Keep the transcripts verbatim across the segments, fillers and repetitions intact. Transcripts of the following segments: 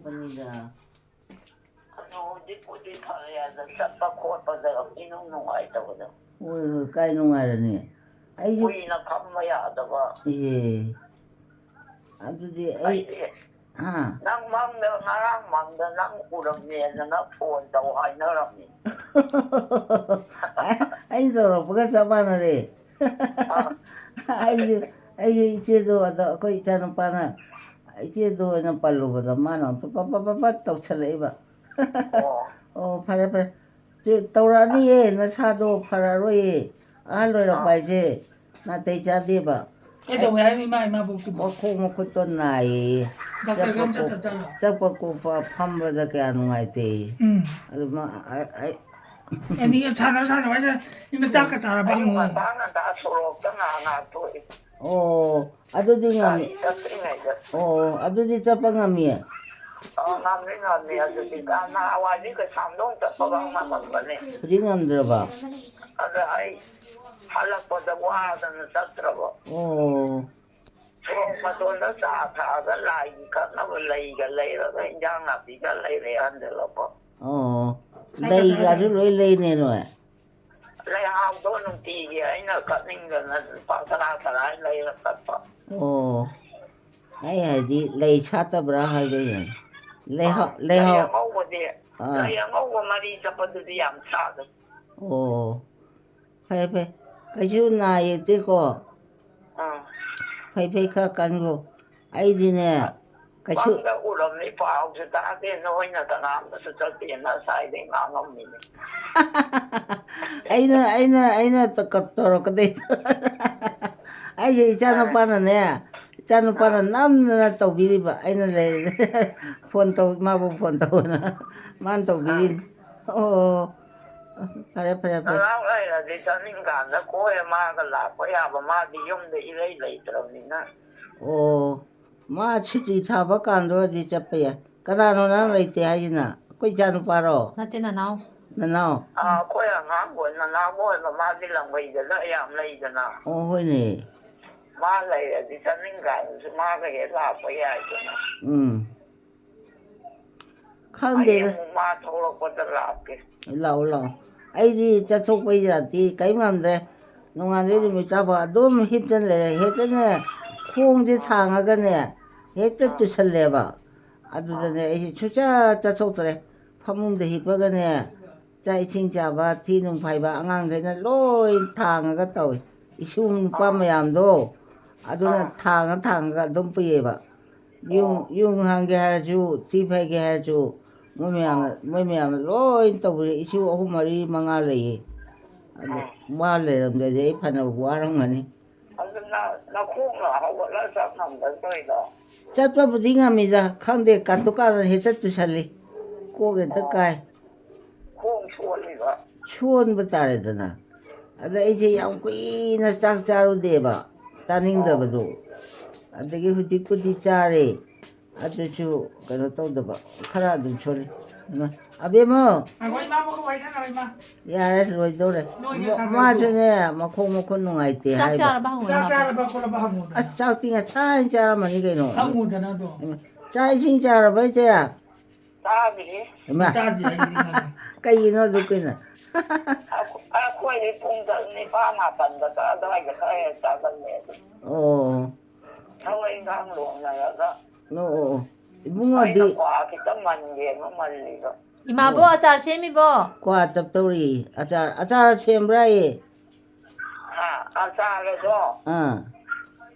ꯄꯅꯤꯗ꯫ ꯑꯗꯣ ꯍꯧꯖꯤꯛꯄꯨꯗꯤ ꯐꯔꯦ, ꯑꯗ ꯆꯠꯄ ꯈꯣꯠꯄꯗ ꯏꯅꯨꯡ ꯅꯨꯡꯉꯥꯏꯇꯕꯗꯣ꯫ ꯍꯣꯏ, ꯍꯣꯏ, ꯀꯥꯏ ꯅꯨꯡꯉꯥꯏꯔꯅꯤ? ꯑꯩꯁꯨ ꯀꯨꯏꯅ ꯐꯝꯕ ꯌꯥꯗꯕ꯫ ꯑꯦ, ꯑꯗꯨꯗꯤ ꯑꯩ, ꯑꯩꯗꯤ ꯍꯥ? ꯅꯪ ꯃꯪꯗ, ꯉꯔꯥꯡ ꯃꯪꯗ ꯅꯪ ꯎꯔꯝꯃꯦꯗꯅ ꯐꯣꯟ ꯇꯧ ꯍꯥꯏꯅꯔꯝꯃꯤ꯫ ꯑꯩꯅ ꯇꯧꯔꯛꯄꯒ ꯆꯞ ꯃꯥꯟꯅꯔꯦ꯫ ꯑꯥ꯫ ꯑꯩꯁꯨ, ꯑꯩꯁꯨ ꯏꯆꯦꯗꯣ, ꯑꯗꯣ ꯑꯩꯈꯣꯏ ꯏꯆꯥꯅꯨꯄꯥꯅ ꯏꯆꯦꯗꯣ ꯑꯣꯏꯅ ꯄꯜꯂꯨꯕꯗ ꯃꯥꯅ ꯑꯃꯨꯛ ꯄꯠ ꯄꯠ ꯄꯠ ꯄꯠ ꯇꯧꯁꯜꯂꯛꯏꯕ꯫ ꯑꯣ꯫ ꯑꯣ, ꯐꯔꯦ, ꯐꯔꯦ꯫ ꯆꯦ, ꯇꯧꯔꯛꯑꯅꯤꯌꯦ, ꯅꯁꯥꯗꯣ ꯐꯔꯔꯣꯏꯌꯦ꯫ ꯑꯍꯜ ꯑꯣꯏꯔꯛꯄ ꯑꯥ꯫ ꯍꯥꯏꯁꯦ ꯅꯥꯇꯩ ꯆꯥꯗꯦꯕ꯫ ꯀꯩꯗꯧꯋꯦ ꯍꯥꯏꯅꯣ ꯏꯃꯥ ꯏꯃꯥꯕꯣꯛꯇꯨꯕꯣ? ꯃꯈꯣꯡ ꯃꯈꯨꯠꯇꯣ ꯅꯥꯏꯌꯦ꯫ ꯗꯥꯛꯇꯔꯒ ꯑꯝ ꯆꯠꯄ ꯆꯠꯇ ꯀꯣ-, ꯆꯠꯂꯣ꯫ ꯆꯠꯄ ꯀꯣꯠꯄ ꯐꯝꯕꯗ ꯀꯌꯥ ꯅꯨꯡꯉꯥꯏꯇꯦ꯫ ꯎꯝ꯫ ꯑꯗꯨ ꯃꯥ, ꯑ-, ꯑꯩ ꯑꯦ, ꯅꯤꯡꯉꯦ ꯁꯥꯟꯅꯔ ꯁꯥꯟꯅꯔ ꯍꯥꯏꯁꯦ ꯏꯃꯥ ꯆꯥꯛꯀ ꯆꯥꯔꯕ ꯑꯌꯨꯛ ꯍꯪꯉꯨ꯫ ꯉꯟꯇꯥ ꯉꯟꯇꯥ ꯁꯣꯔꯣꯛꯇ ꯉꯥꯏꯍꯥꯛ ꯉꯥꯏꯍꯥꯛ ꯊꯣꯛꯏ꯫ ꯑꯣ, ꯑꯗꯨꯗꯤ ꯉꯝꯃꯤ꯫ ꯒꯥꯔꯤ ꯆꯠꯇ꯭ꯔꯤꯉꯩꯗ꯫ ꯑꯣ, ꯑꯗꯨꯗꯤ ꯆꯠꯄ ꯉꯝꯃꯤ꯫ ꯑ, ꯉꯝꯃꯤ, ꯉꯝꯃꯤ꯫ ꯑꯗꯨꯗꯤ ꯅꯍꯥꯟꯋꯥꯏꯗꯤ ꯀꯩꯁꯥꯝꯗꯣꯡ ꯆꯠꯄꯒ ꯉꯝꯃꯝꯕꯅꯤ꯫ ꯍꯧꯖꯤꯛ ꯉꯝꯗ꯭ꯔꯕ? ꯑꯗ ꯑꯩ ꯍꯜꯂꯛꯄꯗ ꯋꯥꯗꯅ ꯆꯠꯇ꯭ꯔꯕ꯫ ꯑꯣ꯫ ꯁꯣꯔꯣꯛ ꯃꯇꯣꯟꯗ ꯆꯥ ꯊꯛꯑꯒ ꯂꯥꯏꯒꯤ ꯀꯠꯅꯕ ꯂꯩꯒ ꯂꯩꯔꯒ ꯏꯟꯖꯥꯡ ꯅꯥꯄꯤꯒ ꯂꯩꯔꯦ ꯍꯟꯖꯜꯂꯛꯄ꯫ ꯑꯣ, ꯂꯩꯒꯁꯨ ꯂꯣꯏ ꯂꯩꯅꯦ ꯅꯣꯏ? ꯂꯩꯍꯥꯎꯗꯣ ꯅꯨꯡꯇꯤꯒꯤ ꯑꯩꯅ ꯀꯠꯅꯤꯡꯗꯅ ꯂꯨꯄꯥ ꯇꯔꯥ ꯇꯔꯥ ꯂꯩꯔ ꯀꯠꯄ꯫ ꯑꯣ, ꯑꯩ ꯍꯥꯏꯗꯤ ꯂꯩ ꯁꯥꯠꯇꯕ꯭ꯔꯥ ꯍꯥꯏꯕꯩꯅꯦ꯫ ꯂꯩꯍꯥꯎ-, ꯑꯥ, ꯂꯩ ꯂꯩꯍꯥꯎ-, ꯑꯉꯧꯕꯗꯤ, ꯑꯥ꯫ ꯂꯩ ꯑꯉꯧꯕ ꯃꯔꯤ ꯆꯠꯄꯗꯨꯗꯤ ꯌꯥꯝ ꯁꯥꯠꯂꯦ꯫ ꯑꯣ, ꯐꯩ, ꯐꯩ꯫ ꯀꯩꯁꯨ ꯅꯥ ꯌꯦꯛꯇꯦꯀꯣ? ꯑꯥ꯫ ꯐꯩ, ꯐꯩ, ꯈꯔ ꯀꯟꯈꯣ꯫ ꯑꯩꯗꯤꯅꯦ, ꯀꯩꯁꯨ ꯃꯪꯗ ꯎꯔꯝꯃꯤ, ꯄꯥꯎꯁꯨ ꯇꯥꯗꯦ, ꯅꯣꯏꯅ ꯀꯅꯥꯝꯇꯁꯨ ꯆꯠꯇꯦꯅ ꯉꯁꯥꯏꯗꯩ ꯉꯥꯡꯉꯝꯃꯤꯅꯦ꯫ ꯑꯩꯅ, ꯑꯩꯅ, ꯑꯩꯅ ꯇ-, ꯀ-, ꯇꯧꯔꯛꯀꯗꯣꯏꯗꯣ꯫ ꯑꯩꯁꯦ ꯏꯆꯥꯅꯨꯄꯥꯅꯅꯦ, ꯏꯆꯥꯅꯨꯄꯥꯅ ꯑꯥ꯫ ꯅꯝꯗꯅ ꯇꯧꯕꯤꯔꯤꯕ꯫ ꯑꯩꯅ ꯂꯩ-, ꯐꯣꯟ ꯇꯧ, ꯃꯥꯕꯨ ꯐꯣꯟ ꯇꯧꯑꯣꯅ꯫ ꯃꯥꯅ ꯑꯥ꯫ ꯇꯧꯕꯤꯔꯤꯅꯤ꯫ ꯑꯣ, ꯐꯔꯦ, ꯐꯔꯦ, ꯐꯔꯦ꯫ ꯅꯅꯥꯎ ꯂꯩꯔꯗꯤ ꯆꯠꯅꯤꯡꯀꯥꯟꯗ ꯀꯣꯏꯔ ꯃꯥꯒ ꯂꯥꯛꯄ ꯌꯥꯕ, ꯃꯥꯗꯤ ꯌꯨꯝꯗ ꯏꯔꯩ ꯂꯩꯇ꯭ꯔꯕꯅꯤꯅ꯫ ꯑꯣ, ꯃꯥ ꯁꯨꯇꯤ ꯊꯥꯕ ꯀꯥꯟꯗ ꯑꯣꯏꯔꯗꯤ ꯆꯠꯄ ꯌꯥꯏ꯫ ꯀꯅꯥꯅꯣ ꯅꯪ ꯑꯥ꯫ ꯂꯩꯇꯦ ꯍꯥꯏꯁꯤꯅ? ꯑꯩꯈꯣꯏ ꯏꯆꯥꯅꯨꯄꯥꯔꯣ? ꯅꯠꯇꯦ, ꯅꯅꯥꯎ꯫ ꯅꯅꯥꯎ? ꯑꯥ, ꯑꯩꯈꯣꯏ ꯑꯉꯥꯡꯕ ꯑꯣꯏ, ꯅꯅꯥꯎꯕ ꯑꯣꯏꯕ, ꯃꯥꯗꯤ ꯂꯪꯕꯩꯗꯅ ꯌꯥꯝ ꯂꯩꯗꯅ꯫ ꯑꯣ, ꯍꯣꯏꯅꯦ꯫ ꯃꯥ ꯂꯩꯔꯗꯤ ꯆꯠꯅꯤꯡꯀꯥꯟꯗꯁꯨ ꯃꯥꯒ ꯍꯦꯛ ꯂꯥꯛꯄ ꯌꯥꯏꯗꯅ꯫ ꯎꯝ꯫ ꯈꯪꯗꯦꯗ꯫ ꯑꯩ ꯑꯃꯨꯛ ꯃꯥ ꯊꯣꯛꯂꯛꯄꯗ ꯂꯥꯛꯀꯦ꯫ ꯂꯥꯛꯑꯣ, ꯂꯥꯛꯑꯣ꯫ ꯑꯩꯗꯤ ꯆꯠꯊꯣꯛꯄ ꯌꯥꯗꯦ, ꯀꯔꯤꯝ ꯉꯝꯗ꯭ꯔꯦ꯫ ꯅꯣꯡꯉꯥꯟꯗꯩ ꯅꯨꯃꯤꯠ ꯇꯥꯕ ꯑꯗꯨꯝ ꯍꯤꯞꯇꯅ ꯂꯩꯔꯦ꯫ ꯍꯦꯛꯇꯅꯦ ꯈꯣꯡꯁꯦ ꯊꯥꯡꯉꯒꯅꯦ ꯍꯦꯛꯇ ꯇꯨꯁꯜꯂꯦꯕ꯫ ꯑꯗꯨꯗꯅꯦ ꯑꯩꯁꯦ ꯁꯨꯡꯆꯠ ꯆꯠꯊꯣꯛꯇ꯭ꯔꯦ꯫ ꯐꯃꯨꯡꯗ ꯍꯤꯞꯄꯒꯅꯦ ꯆꯥꯛ ꯏꯁꯤꯡ ꯆꯥꯕ, ꯊꯤ ꯅꯨꯡ ꯐꯥꯏꯕ, ꯑꯉꯥꯡꯈꯩꯅ ꯂꯣꯏ ꯊꯥꯡꯉꯒ ꯇꯧꯏ꯫ ꯏꯁꯨ ꯅꯨꯄꯥ ꯃꯌꯥꯝꯗꯣ ꯑꯗꯨꯅ ꯊꯥꯡꯉ ꯊꯥꯡꯉꯒ ꯑꯗꯨꯝ ꯄꯨꯏꯌꯦꯕ꯫ ꯌꯨꯡ, ꯌꯨꯡ ꯍꯥꯟꯒꯦ ꯍꯥꯏꯔꯁꯨ, ꯊꯤ ꯐꯥꯏꯒꯦ ꯍꯥꯏꯔꯁꯨ, ꯃꯣꯏ ꯃꯌꯥꯝꯅ, ꯃꯣꯏ ꯃꯌꯥꯝꯅ ꯂꯣꯏ ꯇꯧꯕꯤꯔꯦ꯫ ꯏꯁꯨ ꯑꯍꯨꯝ, ꯃꯔꯤ, ꯃꯉꯥ ꯂꯩꯌꯦ꯫ ꯑꯗꯨ ꯃꯥ ꯂꯩꯔꯝꯗ꯭ꯔꯗꯤ ꯑꯩ ꯐꯅ ꯋꯥꯔꯝꯒꯅꯤ꯫ ꯑꯗꯨ ꯅ-, ꯅꯈꯣꯡꯅ ꯍꯧꯒꯠꯂ ꯆꯠ ꯉꯝꯗ ꯇꯧꯔꯤꯗꯣ? ꯆꯠꯄꯕꯨꯗꯤ ꯉꯝꯃꯤꯗ, ꯈꯪꯗꯦ, ꯀꯥꯇꯨ ꯀꯥꯔꯟ ꯍꯦꯛꯇ ꯇꯨꯁꯜꯂꯤ꯫ ꯀꯣꯛ ꯍꯦꯛꯇ ꯀꯥꯏ꯫ ꯈꯣꯡ ꯁꯣꯜꯂꯤꯕ? ꯁꯣꯟꯕ ꯇꯥꯔꯦꯗꯅ꯫ ꯑꯗ ꯑꯩꯁꯦ ꯌꯥꯝ ꯀꯨꯏꯅ ꯆꯥꯛ ꯆꯥꯔꯨꯗꯦꯕ, ꯆꯥꯅꯤꯡꯗꯕꯗꯣ꯫ ꯑꯗꯒꯤ ꯍꯧꯖꯤꯛꯄꯨꯗꯤ ꯆꯥꯔꯦ, ꯑꯗꯨꯁꯨ ꯀꯩꯅꯣ ꯇꯧꯗꯕ, ꯈꯔ ꯑꯗꯨꯝ ꯁꯣꯜꯂꯤ꯫ ꯏꯃꯥ, ꯑꯕꯦꯝꯃ! ꯉꯥꯏꯈꯣ, ꯏꯃꯥꯕꯣꯛꯀ ꯋꯥꯔꯤ ꯁꯥꯟꯅꯔꯣ, ꯏꯃꯥ꯫ ꯌꯥꯔꯦ, ꯂꯣꯏꯗꯧꯔꯦ꯫ ꯂꯣꯏꯒꯦ, ꯃ-, ꯁꯥꯟꯅꯔꯣ꯫ ꯃꯥꯁꯨꯅꯦ, ꯃꯈꯣꯡ ꯃꯈꯨꯠ ꯅꯨꯡꯉꯥꯏꯇꯦ ꯆꯥꯛ ꯍꯥꯏꯕ꯫ ꯆꯥꯔꯕ ꯍꯪꯉꯣ, ꯆꯥꯛ ꯏꯃꯥꯕꯣꯛ꯫ ꯆꯥꯔꯕ ꯈꯣꯠꯂꯕ ꯍꯪꯉꯣꯗꯅ꯫ ꯑꯁ, ꯆꯥꯛꯇꯤ ꯉꯁꯥꯏꯅ ꯆꯥꯔꯝꯃꯅꯤ ꯀꯩꯅꯣ꯫ ꯍꯪꯉꯣꯗꯅ ꯑꯗꯣ꯫ ꯏꯃꯥ, ꯆꯥꯛ ꯏꯁꯤꯡ ꯆꯥꯔꯕ, ꯏꯆꯦ? ꯆꯥꯗ꯭ꯔꯤ꯫ ꯏꯃꯥ꯫ ꯆꯥꯗ꯭ꯔꯤ, ꯑꯩꯗꯤ ꯉꯥꯏꯈꯣ꯫ ꯀꯩꯒꯤꯅꯣ ꯑꯗꯨ ꯀꯨꯏꯅ? ꯑꯩꯈꯣ-, ꯑꯩꯈꯣꯏꯗꯤ ꯄꯨꯡ ꯇꯔꯨꯛ, ꯅꯤꯄꯥꯟ, ꯃꯥꯄꯟꯗ ꯑꯗꯨꯋꯥꯏꯗ ꯈꯔ ꯍꯦꯛ ꯆꯥꯒꯜꯂꯦ ꯑꯗꯨꯝ꯫ ꯑꯣ꯫ ꯊꯕꯛ ꯏꯟꯈꯥꯡ ꯂꯣꯏꯅꯔꯒ꯫ ꯑꯣ, ꯑꯣ, ꯑꯣ꯫ ꯏꯕꯨꯡꯉꯣꯗꯤ ꯑꯩꯅ ꯀ꯭ꯋꯥ ꯈꯤꯇꯪ ꯃꯟꯒꯦꯅ ꯃꯜꯂꯤꯕ꯫ ꯏꯃꯥꯕꯣ, ꯑꯣ꯫ ꯑꯆꯥꯔ ꯁꯦꯝꯃꯤꯕꯣ? ꯀ꯭ꯋꯥ ꯇꯞ ꯇꯧꯔꯤ꯫ ꯑꯆꯥꯔ, ꯑꯆꯥꯔ ꯁꯦꯝꯕ꯭ꯔꯥꯌꯦ? ꯑꯥ, ꯑꯆꯥꯔꯗꯣ ꯑꯥ꯫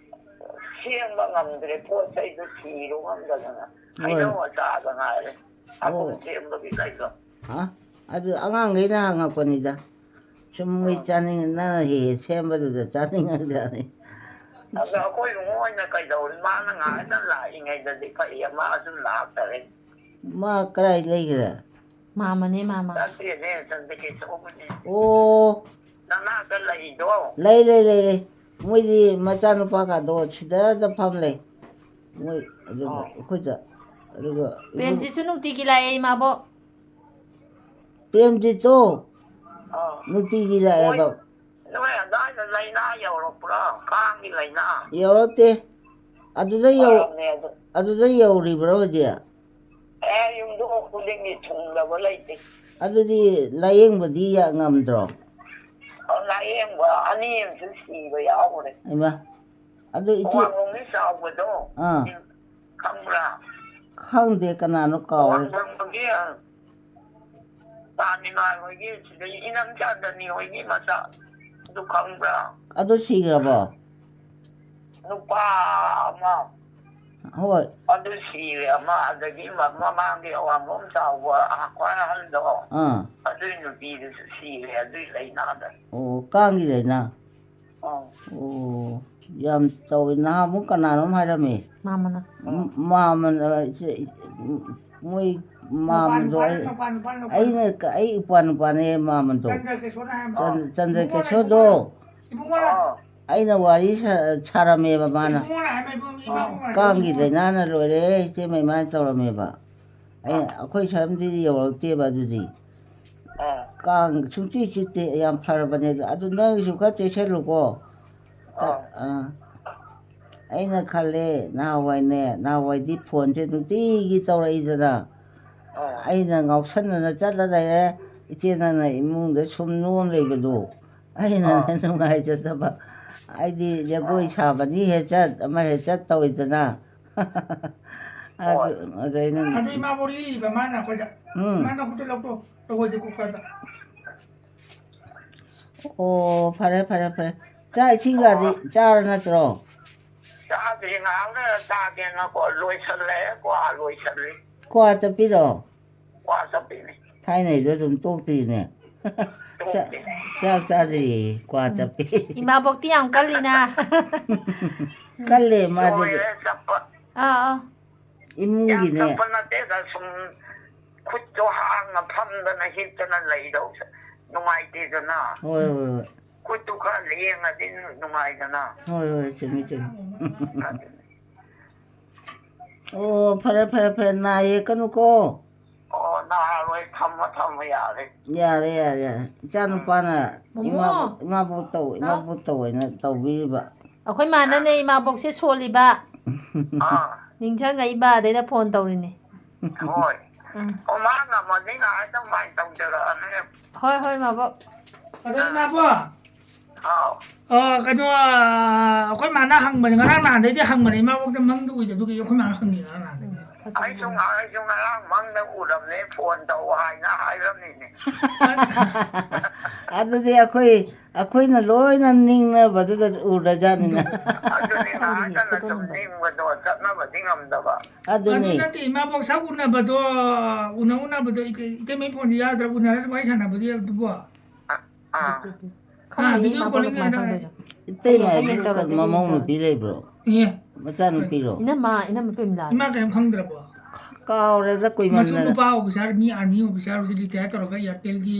ꯁꯦꯝꯕ ꯉꯝꯗ꯭ꯔꯦ, ꯄꯣꯠ ꯆꯩꯗꯣ ꯊꯤꯔꯨ ꯉꯝꯗꯗꯅ꯫ ꯍꯣꯏ꯫ ꯍꯩꯅꯧ ꯑꯆꯥꯔꯗ ꯉꯥꯏꯔꯦ꯫ ꯑꯣ꯫ ꯁꯥꯄꯣꯟ ꯁꯦꯝꯕꯒꯤ ꯂꯩꯕ꯫ ꯍꯥ? ꯑꯗꯨ ꯑꯉꯥꯡꯈꯩꯅ ꯍꯪꯉꯛꯄꯅꯤꯗ꯫ ꯁꯨꯝ ꯃꯣꯏ ꯑꯥ꯫ ꯆꯥꯅꯤꯡ-, ꯅꯪꯅ ꯍꯦꯛ ꯍꯦꯛ ꯁꯦꯝꯕꯗꯨꯗ ꯆꯥꯅꯤꯡꯉꯛꯇꯅꯤ꯫ ꯑꯗꯣ ꯑꯩꯈꯣꯏ ꯏꯕꯨꯡꯉꯣ ꯍꯣꯏꯅ ꯀꯩꯗꯧꯔꯤ? ꯃꯥꯅ ꯉꯥꯏꯅ ꯂꯥꯛꯏꯉꯩꯗꯗꯤ ꯐꯩꯌꯦ, ꯃꯥꯁꯨ ꯂꯥꯛꯇꯔꯦ꯫ ꯃꯥ ꯀꯗꯥꯏ ꯂꯩꯈ꯭ꯔꯦ? ꯃꯥꯝꯃꯅꯦ, ꯃꯥꯝꯃ꯫ ꯆꯠꯇꯦꯅꯦ, ꯆꯟꯗ꯭ꯔꯀꯦꯁꯣꯔꯕꯨꯅꯦ꯫ ꯑꯣ꯫ ꯅꯅꯥꯛꯇ ꯂꯩꯗꯣ꯫ ꯂꯩ, ꯂꯩ, ꯂꯩ, ꯂꯩ꯫ ꯃꯣꯏꯗꯤ ꯃꯆꯥꯅꯨꯄꯥꯒꯗꯣ ꯁꯤꯗꯗ ꯐꯝ ꯂꯩ꯫ ꯃꯣꯏ ꯑꯗꯨꯒ ꯑꯣ꯫ ꯑꯩꯈꯣꯏꯗ, ꯑꯗꯨꯒ ꯄ꯭ꯔꯦꯝꯖꯤꯠꯁꯨ ꯅꯨꯡꯇꯤꯒꯤ ꯂꯥꯛꯑꯦ, ꯏꯃꯥꯕꯣꯛ꯫ ꯄ꯭ꯔꯦꯝꯖꯤꯠꯇꯣ ꯑꯥ꯫ ꯅꯨꯡꯇꯤꯒꯤ ꯂꯥꯛꯑꯦꯕ꯫ ꯃꯣꯏ, ꯅꯣꯏ ꯑꯗꯥꯏꯗ ꯂꯥꯏꯅꯥ ꯌꯧꯔꯛꯄ꯭ꯔꯣ? ꯀꯥꯡꯒꯤ ꯂꯥꯏꯅꯥ? ꯌꯧꯔꯛꯇꯦ꯫ ꯑꯗꯨꯗ ꯌꯧ-, ꯐꯔꯕꯅꯦ ꯑꯗꯨ꯫ ꯑꯗꯨꯗ ꯌꯧꯔꯤꯕ꯭ꯔꯣ ꯍꯧꯖꯤꯛ? ꯑꯦ, ꯌꯨꯝꯗꯣꯡ ꯈꯨꯗꯤꯡꯒꯤ ꯊꯨꯡꯗꯕ ꯂꯩꯇꯦ꯫ ꯑꯗꯨꯗꯤ ꯂꯥꯌꯦꯡꯕꯗꯤ ꯌꯥ-, ꯉꯝꯗ꯭ꯔꯣ? ꯑꯣ, ꯂꯥꯌꯦꯡꯕ ꯑꯅꯤ ꯑꯃꯁꯨ ꯁꯤꯕ ꯌꯥꯎꯈ꯭ꯔꯦ꯫ ꯏꯃꯥ, ꯑꯗꯨ ꯏꯆꯦ ꯋꯥꯡꯂꯣꯝꯒꯤ ꯆꯥꯎꯕꯗꯣ, ꯑꯥ꯫ ꯈꯪꯕ꯭ꯔꯥ? ꯈꯪꯗꯦ, ꯀꯅꯥꯅꯣ ꯀꯥꯎꯔꯦ꯫ ꯋꯥꯡꯂꯣꯝꯒꯤ, ꯑ, ꯇꯥꯅꯤꯃꯥ ꯍꯣꯏꯒꯤ, ꯁꯤꯗꯩ ꯏꯅꯝ ꯆꯥꯟꯗꯅꯤ ꯍꯣꯏꯒꯤ ꯃꯆꯥ, ꯑꯗꯨ ꯈꯪꯕ꯭ꯔꯥ? ꯑꯗꯨ ꯁꯤꯈ꯭ꯔꯕꯣ? ꯅꯨꯄꯥ ꯑꯃ꯫ ꯍꯣꯏ꯫ ꯑꯗꯨ ꯁꯤꯔꯦ ꯑꯃ, ꯑꯗꯒꯤ ꯃ-, ꯃꯃꯥꯡꯒꯤ ꯑꯋꯥꯡꯂꯣꯝ ꯆꯥꯎꯕ, ꯑ, ꯈ꯭ꯋꯥꯏ ꯑꯍꯟꯗꯣ, ꯑꯥ꯫ ꯑꯗꯨꯏ ꯅꯨꯄꯤꯗꯨꯁꯨ ꯁꯤꯔꯦ ꯑꯗꯨꯏ ꯂꯥꯏꯅꯥꯗ꯫ ꯑꯣ, ꯀꯥꯡꯒꯤ ꯂꯥꯏꯅꯥ? ꯑꯥ꯫ ꯑꯣ, ꯌꯥꯝ ꯇꯧꯋꯤ꯫ ꯅꯍꯥꯟꯃꯨꯛ ꯀꯅꯥꯅꯣꯝ ꯍꯥꯏꯔꯝꯃꯤ꯫ ꯃꯥꯃꯅ꯫ ꯎꯝ, ꯃꯥꯃꯅ, ꯏꯆꯦ, ꯃꯣꯏ ꯃꯥꯃꯗꯣ ꯅꯨꯄꯥ, ꯑꯩ, ꯅꯨꯄꯥ, ꯅꯨꯄꯥ, ꯅꯨꯄꯥ꯫ ꯑꯩꯅ ꯀ-, ꯑꯩ ꯏꯄ꯭ꯋꯥ ꯅꯨꯄꯥꯅꯦ ꯃꯥꯃꯗꯣ꯫ ꯆꯟꯗ꯭ꯔ ꯀꯤꯁꯣꯔꯅ ꯍꯥꯏꯕ꯫ ꯆꯟ-, ꯆꯟꯗ꯭ꯔ ꯏꯕꯨꯡꯉꯣꯅ, ꯀꯤꯁꯣꯔꯗꯣ꯫ ꯏꯕꯨꯡꯉꯣꯅ, ꯏꯕꯨꯡꯉꯣꯅ꯫ ꯑꯥ꯫ ꯑꯩꯅ ꯋꯥꯔꯤ ꯁꯥ-, ꯁꯥꯔꯝꯃꯦꯕ ꯃꯥꯅ꯫ ꯏꯕꯨꯡꯉꯣꯅ ꯍꯥꯏꯕ, ꯏꯕꯨꯡ-, ꯏꯃꯥ, ꯏꯕꯨꯡꯉꯣꯅ꯫ "ꯀꯥꯡꯒꯤ ꯂꯥꯏꯅꯥꯅ ꯂꯣꯏꯔꯦ ꯏꯆꯦ ꯃꯩꯃꯥꯅ" ꯇꯧꯔꯝꯃꯦꯕ꯫ ꯑꯩꯅ, ꯑꯥ꯫ ꯑꯩꯈꯣꯏ ꯁ꯭ꯋꯥꯏꯔꯣꯝꯗꯗꯤ ꯌꯧꯔꯛꯇꯦꯕ ꯑꯗꯨꯗꯤ꯫ ꯑꯥ꯫ ꯀꯥꯡ ꯁꯨꯡꯆꯤꯛ ꯆꯤꯛꯇꯦ, ꯌꯥꯝ ꯐꯔꯕꯅꯦ ꯑꯗꯣ꯫ ꯑꯗꯨ ꯅꯣꯏꯒꯤꯁꯨ ꯈꯔ ꯆꯦꯛꯁꯤꯜꯂꯨꯀꯣ꯫ ꯑꯥ꯫ ꯑꯥ꯫ ꯑꯩꯅ ꯈꯜꯂꯦ, ꯅꯍꯥꯟꯋꯥꯏꯅꯦ, ꯅꯍꯥꯟꯋꯥꯏꯗꯤ ꯐꯣꯟꯁꯦ ꯅꯨꯡꯇꯤꯒꯤ ꯇꯧꯔꯛꯏꯗꯅ꯫ ꯑꯥ꯫ ꯑꯩꯅ ꯉꯥꯎꯁꯟꯅꯅ ꯆꯠꯂ ꯂꯩꯔꯦ꯫ ꯏꯆꯦ, ꯅꯪꯅ ꯏꯃꯨꯡꯗ ꯁꯨꯝ ꯅꯣꯝ ꯂꯩꯕꯗꯣ꯫ ꯑꯩꯅ ꯑꯥ꯫ ꯅꯨꯡꯉꯥꯏꯖꯗꯕ꯫ ꯑꯩꯗꯤ ꯖꯒꯣꯏ ꯑꯥ꯫ ꯁꯥꯕꯅꯤ ꯍꯦꯛ ꯆꯠ, ꯑꯃ ꯍꯦꯛ ꯆꯠ ꯇꯧꯋꯤꯗꯅ꯫ ꯑꯗꯨ, ꯍꯣꯏ꯫ ꯑꯗ ꯑꯩꯅ ꯑꯗꯨ ꯏꯃꯥꯕꯣꯛ ꯂꯤꯔꯤꯕ ꯃꯥꯅ ꯑꯩꯈꯣꯏꯗ꯫ ꯎꯝ꯫ ꯏꯃꯥ ꯅꯈꯨꯠꯇꯨ ꯂꯧꯊꯣꯛ, ꯇꯧꯍꯣꯏꯗꯦ ꯀꯨꯀꯔꯗ꯫ ꯑꯣ, ꯐꯔꯦ, ꯐꯔꯦ, ꯐꯔꯦ꯫ ꯆꯥꯛ ꯏꯁꯤꯡꯒꯗꯤ ꯑꯣ꯫ ꯆꯥꯔ ꯅꯠꯇ꯭ꯔꯣ? ꯆꯥꯗ꯭ꯔꯤ, ꯉꯥꯏꯍꯥꯛ ꯂꯩꯔ ꯆꯥꯒꯦꯅꯀꯣ, ꯂꯣꯏꯁꯜꯂꯛꯑꯦ, ꯀ꯭ꯋꯥ ꯂꯣꯏꯁꯜꯂꯤ꯫ ꯀ꯭ꯋꯥ ꯆꯠꯄꯤꯔꯣ? ꯀ꯭ꯋꯥ ꯆꯠꯄꯤꯅꯦ꯫ ꯊꯥꯏꯅꯩꯗꯣ ꯑꯗꯨꯝ ꯇꯣꯛꯇ꯭ꯔꯤꯅꯦ꯫ ꯆꯥ-, ꯇꯣꯛꯇꯦ꯫ ꯆꯥꯛ ꯆꯥꯗ꯭ꯔꯤꯌꯦ, ꯀ꯭ꯋꯥ ꯎꯝ꯫ ꯆꯠꯄꯤ꯫ ꯏꯃꯥꯕꯣꯛꯇꯤ ꯌꯥꯝ ꯀꯜꯂꯤꯅ꯫ ꯀꯜꯂꯦ ꯃꯥꯗꯤ꯫ ꯂꯣꯏꯔꯦ ꯆꯠꯄ꯫ ꯑꯥ, ꯑꯥ꯫ ꯌꯥꯝ ꯏꯃꯨꯡꯒꯤꯅꯦ꯫ ꯆꯠꯄ ꯅꯠꯇꯦꯗ, ꯁꯨꯝ ꯈꯨꯠꯇꯣ ꯍꯥꯡꯅ ꯐꯝꯗꯅ ꯍꯤꯞꯇꯅ ꯂꯩꯗꯧ ꯅꯨꯡꯉꯥꯏꯇꯦꯗꯅ꯫ ꯍꯣꯏ, ꯍꯣꯏ, ꯍꯣꯏ꯫ ꯈꯨꯠꯇꯨ ꯈꯔ ꯂꯦꯡꯉꯗꯤ ꯅꯨꯡꯉꯥꯏꯗꯅ꯫ ꯍꯣꯏ, ꯍꯣꯏ, ꯆꯨꯝꯃꯤ, ꯆꯨꯝꯃꯤ꯫ ꯑꯗꯨꯅꯤ꯫ ꯑꯣ, ꯐꯔꯦ, ꯐꯔꯦ, ꯐꯔꯦ, ꯅꯥ ꯌꯦꯛꯀꯅꯨꯀꯣ꯫ ꯑꯣ, ꯅꯥꯔꯣꯏ, ꯊꯝꯃꯣ, ꯊꯝꯃꯣ, ꯌꯥꯔꯦ꯫ ꯌꯥꯔꯦ, ꯌꯥꯔꯦ, ꯌꯥꯔꯦ꯫ ꯏꯆꯥ ꯎꯝ꯫ ꯅꯨꯄꯥꯅ ꯃꯣꯃꯣ! ꯏꯃꯥꯕꯣꯛ, ꯏꯃꯥꯕꯣꯛ ꯇꯧ, ꯍꯥꯎ? ꯏꯃꯥꯕꯣꯛ ꯇꯧ ꯍꯥꯏꯅ ꯇꯧꯕꯤꯔꯤꯕ꯫ ꯑꯩꯈꯣꯏ ꯃꯥꯅꯅꯦ ꯏꯃꯥꯕꯣꯛꯁꯦ ꯁꯣꯜꯂꯤꯕ꯫ ꯑꯥ꯫ ꯅꯤꯡꯁꯤꯡꯉꯛꯏꯕ, ꯑꯗꯩꯗ ꯐꯣꯟ ꯇꯧꯔꯤꯅꯦ꯫ ꯍꯣꯏ꯫ ꯎꯝ꯫ ꯑꯣ, ꯃꯥ ꯉꯝꯃꯗꯤ ꯉꯥꯏꯍꯥꯛ ꯑꯗꯨꯃꯥꯏꯅ ꯇꯧꯖꯔꯛꯑꯅꯤ꯫ ꯍꯣꯏ, ꯍꯣꯏ, ꯃꯥꯕꯣꯛ꯫ ꯑꯗꯣ ꯏꯃꯥꯕꯣꯛ꯫ ꯍꯥꯎ꯫ ꯑ, ꯀꯩꯅꯣ, ꯑ, ꯑꯩꯈꯣꯏ ꯃꯥꯅ ꯍꯪꯕꯅꯦ, ꯉꯔꯥꯡ ꯅꯍꯥꯟꯗꯩꯗꯤ ꯍꯪꯕꯅꯦ, ꯏꯃꯥꯕꯣꯛꯇ ꯃꯪꯗ ꯎꯏꯗꯕꯗꯨꯒꯤ ꯑꯩꯈꯣꯏ ꯃꯥꯅ ꯍꯪꯉꯦ ꯉꯔꯥꯡ ꯅꯍꯥꯟꯗꯒꯤ꯫ ꯎꯝ, ꯐꯠꯇꯕ ꯑꯩꯁꯨ ꯉ-, ꯑꯩꯁꯨ ꯉꯔꯥꯡ ꯃꯪꯗ ꯎꯔꯝꯅꯦ, ꯐꯣꯟ ꯇꯧ ꯍꯥꯏꯅ ꯍꯥꯏꯔꯝꯃꯤꯅꯦ꯫ ꯑꯗꯨꯗꯤ ꯑꯩꯈꯣꯏ, ꯑꯩꯈꯣꯏꯅ ꯂꯣꯏꯅ ꯅꯤꯡꯅꯕꯗꯨꯗ ꯎꯔꯖꯥꯠꯅꯤꯅ꯫ ꯑꯗꯨꯅꯤ, ꯉꯥꯏꯍꯥꯛꯇꯅ ꯁꯨꯝ ꯅꯤꯡꯕꯗꯣ ꯆꯠꯅꯕꯗꯤ ꯉꯝꯗꯕ꯫ ꯑꯗꯨꯅꯤ꯫ ꯑꯗꯨ ꯅꯠꯇꯦ, ꯏꯃꯥꯕꯣꯛ ꯁꯛ ꯎꯅꯕꯗꯣ, ꯎꯅ ꯎꯅꯕꯗꯣ ꯏꯇꯩ-, ꯏꯇꯩꯃꯩ ꯐꯣꯟꯁꯦ ꯌꯥꯗ꯭ꯔꯕ, ꯎꯅꯔꯁꯨ ꯋꯥꯔꯤ ꯁꯥꯟꯅꯕꯗꯤ ꯑꯗꯨꯕꯣ? ꯑꯥ꯫ ꯈꯪꯗꯦ, ꯍꯥ, ꯚꯤꯗꯤꯑꯣ ꯏꯃꯥꯕꯣꯛ ꯀꯣꯂꯤꯡ ꯀꯃꯥꯏꯅ ꯍꯥꯏꯗ-, ꯇꯧꯗꯣꯏꯅꯣ? ꯏꯇꯩꯃ ꯍꯌꯦꯡ ꯍꯥꯏꯕꯨ ꯍꯌꯦꯡ ꯇꯧꯔꯁꯦ, ꯀꯩꯅꯣ, ꯃꯃꯧ ꯍꯌꯦꯡ ꯅꯨꯄꯤ ꯇꯧꯔꯁꯦ꯫ ꯂꯩꯕ꯭ꯔꯣ? ꯑꯦ꯫ ꯃꯆꯥꯅꯨꯄꯤꯔꯣ? ꯏꯅꯝꯃ, ꯏꯅꯝꯃ ꯄ꯭ꯔꯦꯃꯤꯂꯥ꯫ ꯏꯃꯥ ꯀꯔꯤꯝ ꯈꯪꯗ꯭ꯔꯕꯣ? ꯀꯥꯎꯔꯦꯗ ꯃꯆꯨ ꯀꯨꯏꯃꯟꯗꯅ꯫ ꯅꯨꯄꯥ ꯑꯣꯐꯤꯁꯥꯔ, ꯃꯤ ꯑꯥꯔꯃꯤ ꯑꯣꯐꯤꯁꯥꯔ, ꯍꯧꯖꯤꯛ ꯔꯤꯇꯥꯌꯔ ꯇꯧꯔꯒ ꯑꯦꯌꯥꯔꯇꯦꯜꯒꯤ